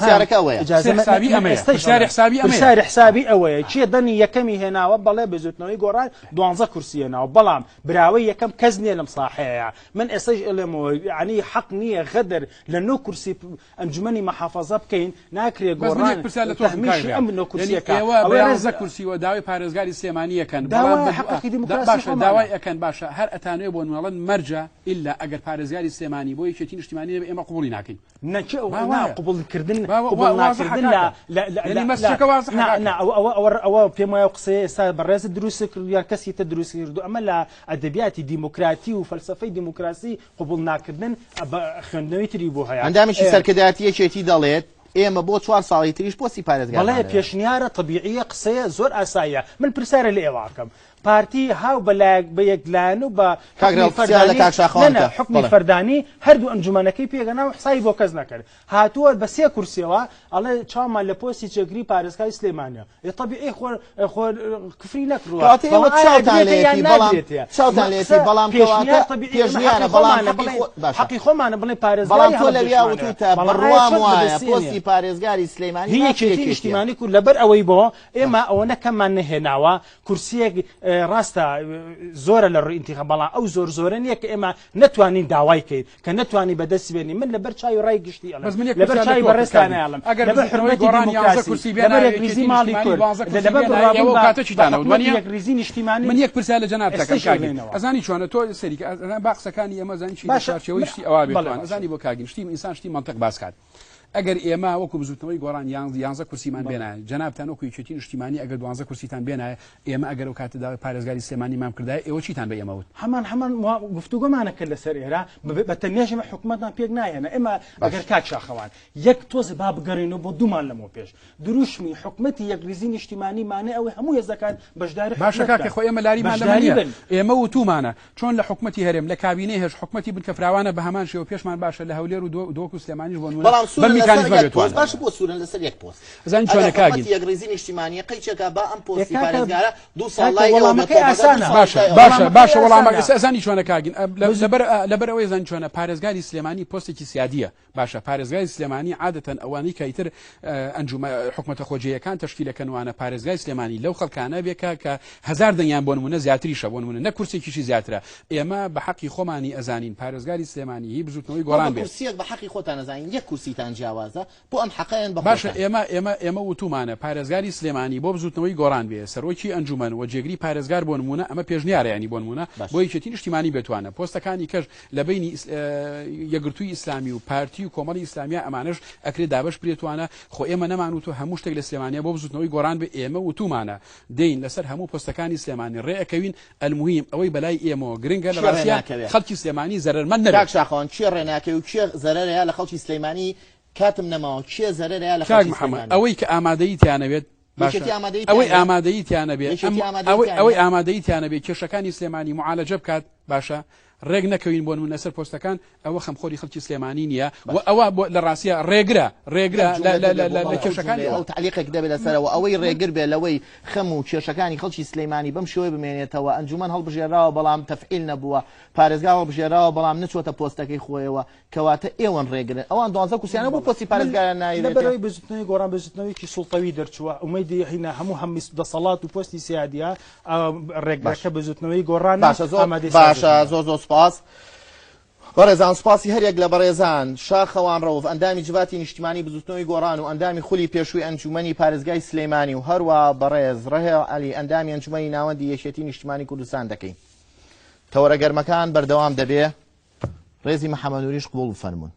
پرسیاری حسابی ئەوەیە کێ دەنگی یەکەمی هێناوە بەڵێ بزوتنەوەی گۆڕان دوانزە کورسی هێناوە بەڵام براوەی یەکەم کەس نییە لەم ساحەیە من ئێستاش ئەڵێمەوە یعنی حەق نییە غەدر لە نۆ کورسی ئەنجومەنی مەحافەزە بکەین ناکرێ بەس من گۆڕان یەک پرسیار لە تۆ بکەم کاک تەهمیشی ڕیاض ئەم نۆ یعنی کورسیە کا ئێوە ئەوەی بە ڕێز یانزە کورسی وە داوای پارێزگاری سلێمانی ئەکەن بەڵام داوای بە حەقێکی دا دیموکراسی باشە خۆمانە. داوای ئەکەن باشە هەر ئەتانەوێ بۆ نمونە مەرجە ئیلا ئەگەر پارێزگاری سلێمانی بۆ یەکێتی نیشتیمانی نەبێ ئێمە قبوڵی ناکەین نا کێ ئەو با نا وایە قبوڵ کردن با وا قبوڵ وا وازحە ناکردن لە کاکە لە لە یعنی لە لە مەسجەکە وازحە نا کاکە نا ئەوە ئەوە ئەوە ئەوە پێم وایە ئەو قسەیە ئێستا بەڕێزت دروست کرد یان کەسی تر دروست کردو ئەمە لە ئەدەبیاتی دیموکراتی و فەلسەفەی دیموکراسی قبوڵ ناکردن بە خوێندنەوەی تری بۆ هەیە. ئەندامێکی سەرکردایەتی یەکێتی دەڵێت، ئێمە بۆ چوار ساڵی تریش پۆستی پارێزگارمان بەڵێ دەوێت. پێشنیارە تەبیعیە قسەیە زۆر ئاساییە من پرسیارە لە ئێوە ئەکەم پارتی هاو بە لایەک بە یەک لایەن و بە کاک حوکمی ڕێڵ پرسیار لە فەردانی کاک شاخەوان نە نە بکە. حوکمی بەڵێ. فەردانی هەردوو ئەنجومەنەکەی پێگەنا و حسابی بۆ کەس نەکرد هاتووە بە سێ کورسیەوە ئەڵێ چاومان لە پۆستی جێگری پارێزگای سلێمانیە ئێ تەبیعی خۆ خۆ کفری نەکردووە کەواتە ئێوە بەڵام ئایا چاوتان ئەدرێتێ یان لێیەتی بەڵام نادرێتێ چاوتان مە لێیەتی قسە بەڵام پێشنیار کەواتە تەبیعی ئێمە پێشنیارە حەقی بەڵام خۆمانە حەقی بڵێین خۆ باشە حەقی خۆمانە بڵێین بەڵام پارێزگاری تۆ لەویا هەڵەبجەشمانەوێ وتوتە بەڵام ئایا بڕوام چۆن وایە بەدەستێنێ پۆستی پارێزگاری سلێمانی هی مافی یەکێتی یەکێتیە نیشتیمانی کورد لەبەر ئەوەی بۆ ئێمە ئەوەنە کەممان نەهێناوە کورسیەک ڕاستە زۆرە لە ڕووی ئینتیخاب بەڵام ئەو زۆر زۆرە نییە کە ئێمە نەتوانین داوای کەین کە نەتوانی بەدەستی بێنی من لەبەر چاوی ڕای گشتی ئەڵێم بەس من یەک لەبەر پرسیار لە چاوی تۆ بکەم بەڕێزتان کاک ئەڵێم ئەگەر لەبەر بزوتنەوەی حورمەتی گۆڕان یانزە دیموکراسی کورسی لەبەر بێنایە یەکریزی یەکێتی ماڵی نیشتیمانی کورد دوانزە کورسی لەبەر بێنایە بڕوابوون ئێوە ئەو بە کاتە بە چیتان ئەوت حکومەتی وانیە یەکریزی نیشتیمانی من یەک پرسیار لە جەنابت دەکەم ئێستەش کاکی ئەڵێنەوە ئەزانی چۆنە تۆ سەریکە ئەزان با قسەکانی ئێمە زانی چی لە باشە چوارچێوەی من شتی ئەوا بەڵێ بێتوان باشە ئەزانی بۆ کاکین شتی ئینسان شتی مەنتق باس کات ئەگەر ئێمە وەکو بزوتنەوەی گۆڕان یانزە کورسیمان بەڵێ. بێنایە جەنابتان وەکو یەکێتی نیشتیمانی ئەگەر دوانزە کورسیتان بێنایە ئێمە ئەگەر ئەو کاتە داوای پارێزگاری سلێمانیمان بکردایە ئێوە چیتان بە ئێمە وت؟ هەمان هەمان گفتوگۆمانە کرد لەسەر ئێرە بە تەنیاش ئێمە حکومەتمان پێک ناهێنا ئێمە باش. ئەگەر کاک شاخەوان یەک تۆزێ با بگەڕێینەوە بۆ دوو مانگ لەمەو پێش دروشمی حکومەتی یەکریزی نیشتیمانی مانای ئەوەی هەموو هێزەکان بەشداری باشە حکومەت کاکە بکەن خۆ ئێمە لاریمان لەمە بەشداری نییە بن. ئێمە وتومانە چۆن لە حکومەتی هەرێم لە کابینەی هەشت حکومەتی بنکە فراوانە بە هەمان شێوە پێشمان باشە لە هەولێر و دهۆک و سلێمانیش بۆ نمونە بەڵام بەم سوورن لەسەر میکانیزمە یەک بێت پۆست توانە. باشە بۆ سوورن لەسەر یەک پۆست ئەزانی ئەگەر چۆنە کاک حکومەتی گین. یەکڕیزی نیشتیمانییە قەیچێکە با ئەم ئێ پۆستی کاکە پارێزگارە دوو ساڵ کاکە لای ئێوە بێت وەڵامەکەی تۆ بەدە دوو ئاسانە ساڵیش باشە لای ئەوە باشە وەڵامەکەی باشە وەڵامە ئاسانە ئێستا ئەزانی چۆنە کاک گین لە بز لەبەر لەبەر ئەوەی ئەزانی چۆنە پارێزگاری سلێمانی پۆستێکی سیادییە باشە پارێزگای سلێمانی عادەتەن ئەوانەی کە ئیتر ئەنجومە حکومەتە خۆجێیەکان تەشکیل ئەکەن وانە پارێزگای سلێمانی لەو خەڵکانە بێ کە کە هەزار دەنگیان بۆ نمونە زیاتریشە بۆ نمونە نە کورسێکیشی زیاترە ئێمە بە حەقی خۆمانی ئەزانین پارێزگاری سلێمانی هی بزوتنەوەی بۆ گۆڕان بە بێ. کورسیەک بە حەقی خۆتان ئەزانین یەک کورسیتان جیاوازە بۆ ئەم حەقەیان بە باشە خۆتان. ئێمە ئێمە ئێمە وتومانە پارێزگاری سلێمانی بۆ بزوتنەوەی گۆڕان بێ سەرۆکی ئەنجومەن و جێگری پارێزگار بۆ نمونە ئەمە پێشنیارە یانی بۆ نمونە باش. بۆ یەکێتی نیشتیمانی بێتوانە پۆستەکانی کەش لە بەینی یەکگرتووی ئیسلامی و پارتی و کۆمەڵی ئیسلامیا ئەمانەش ئەکرێ دابەش برێتوانە خۆ ئێمە نەمان وتوە هەموو شتێک لە سلێمانیا بۆ بزوتنەوەی گۆڕان بێ ئێمە وتومانە دێین لەسەر هەموو پۆستەکانی سلێمانی ڕێ ئەکەوین ئەلموهیم ئەوەی بەلای ئێمەوە گرنگە لە کێ ڕێ ڕاستیا ناکەوێ؟ خەڵکی سلێمانی زەرەرمەند کاک نەبێت. شاخەوان کێ ڕێ ناکەوێ و کێ زەرەرەیە لە خەڵکی سلەیمانی کاتم نەماوە کێ زەرەرەیە لە کاک خەڵکی محمد سلەیمانی؟ ئەوەی کە ئامادەیی تیانەبێت باشە یەکێتی ئامادەیی ئەوەی تیا نیە؟ ئامادەیی تیانەبێ ئەم یەکێتی ئامادەیی ئەوەی تیا ئەوەی نیە؟ ئامادەیی تیانەبێ کێشەکانی سلێمانی معالەجە بکات باشە ڕێک نەکەوین بۆ نمونە لەسەر پۆستەکان ئەوە خەمخۆری خەڵکی سلێمانی نییە و باش. ئەوە بۆ لە ڕاستیا ڕێگرە ڕێگرە یەک لە جوملە لە دەبێ لە بۆ لە بەڵێ ئەو کێشەکانی جوملەیە ئەوە ئەو تەعلیقێک دەبێ لەسەرەوە ئەوەی ڕێگر بێ لەوەی خەم و کێشەکانی خەڵکی سلەیمانی بەم شێوەیە بمێنێتەوە ئەنجومەن هەڵبژێراوە بەڵام تەفعیل نەبووە پارێزگا هەڵبژێراوە بەڵام نەچووەتە پۆستەکەی خۆیەوە کەواتە ئێوەن ڕێگرن ئەوان دوانزە کورسیانە بۆ بەڵێ پۆستی من پارێزگایان نایرێتێ. لەبەرەوەی بزوتنەوەی گۆڕان بزوتنەوەیەکی سوڵتەوی دەرچووە ئومێدی هینا هەموو هەم دەسەڵات و پۆستی سیادیە باش ڕێگرەکە بزوتنەوەی گۆڕانە باشە زۆر ئامادەی سازش باشە نییە. زۆر زۆر سوپاس بەڕێزان سوپاسی هەریەک لە بەڕێزان شاخەوان ڕەوف ئەندامی جڤاتی نیشتیمانی بزوتنەوەی گۆڕان و ئەندامی خولی پێشووی ئەنجومەنی پارێزگای سلێمانی و هەروا بەڕێز ڕەهێڵ عەلی ئەندامی ئەنجومەنی ناوەندی یەکێتی نیشتیمانی کوردستان دەکەین تەوەرە گەرمەکان بەردەوام دەبێ ڕێزی محەمەد نوریش قبوڵ بفەرموون.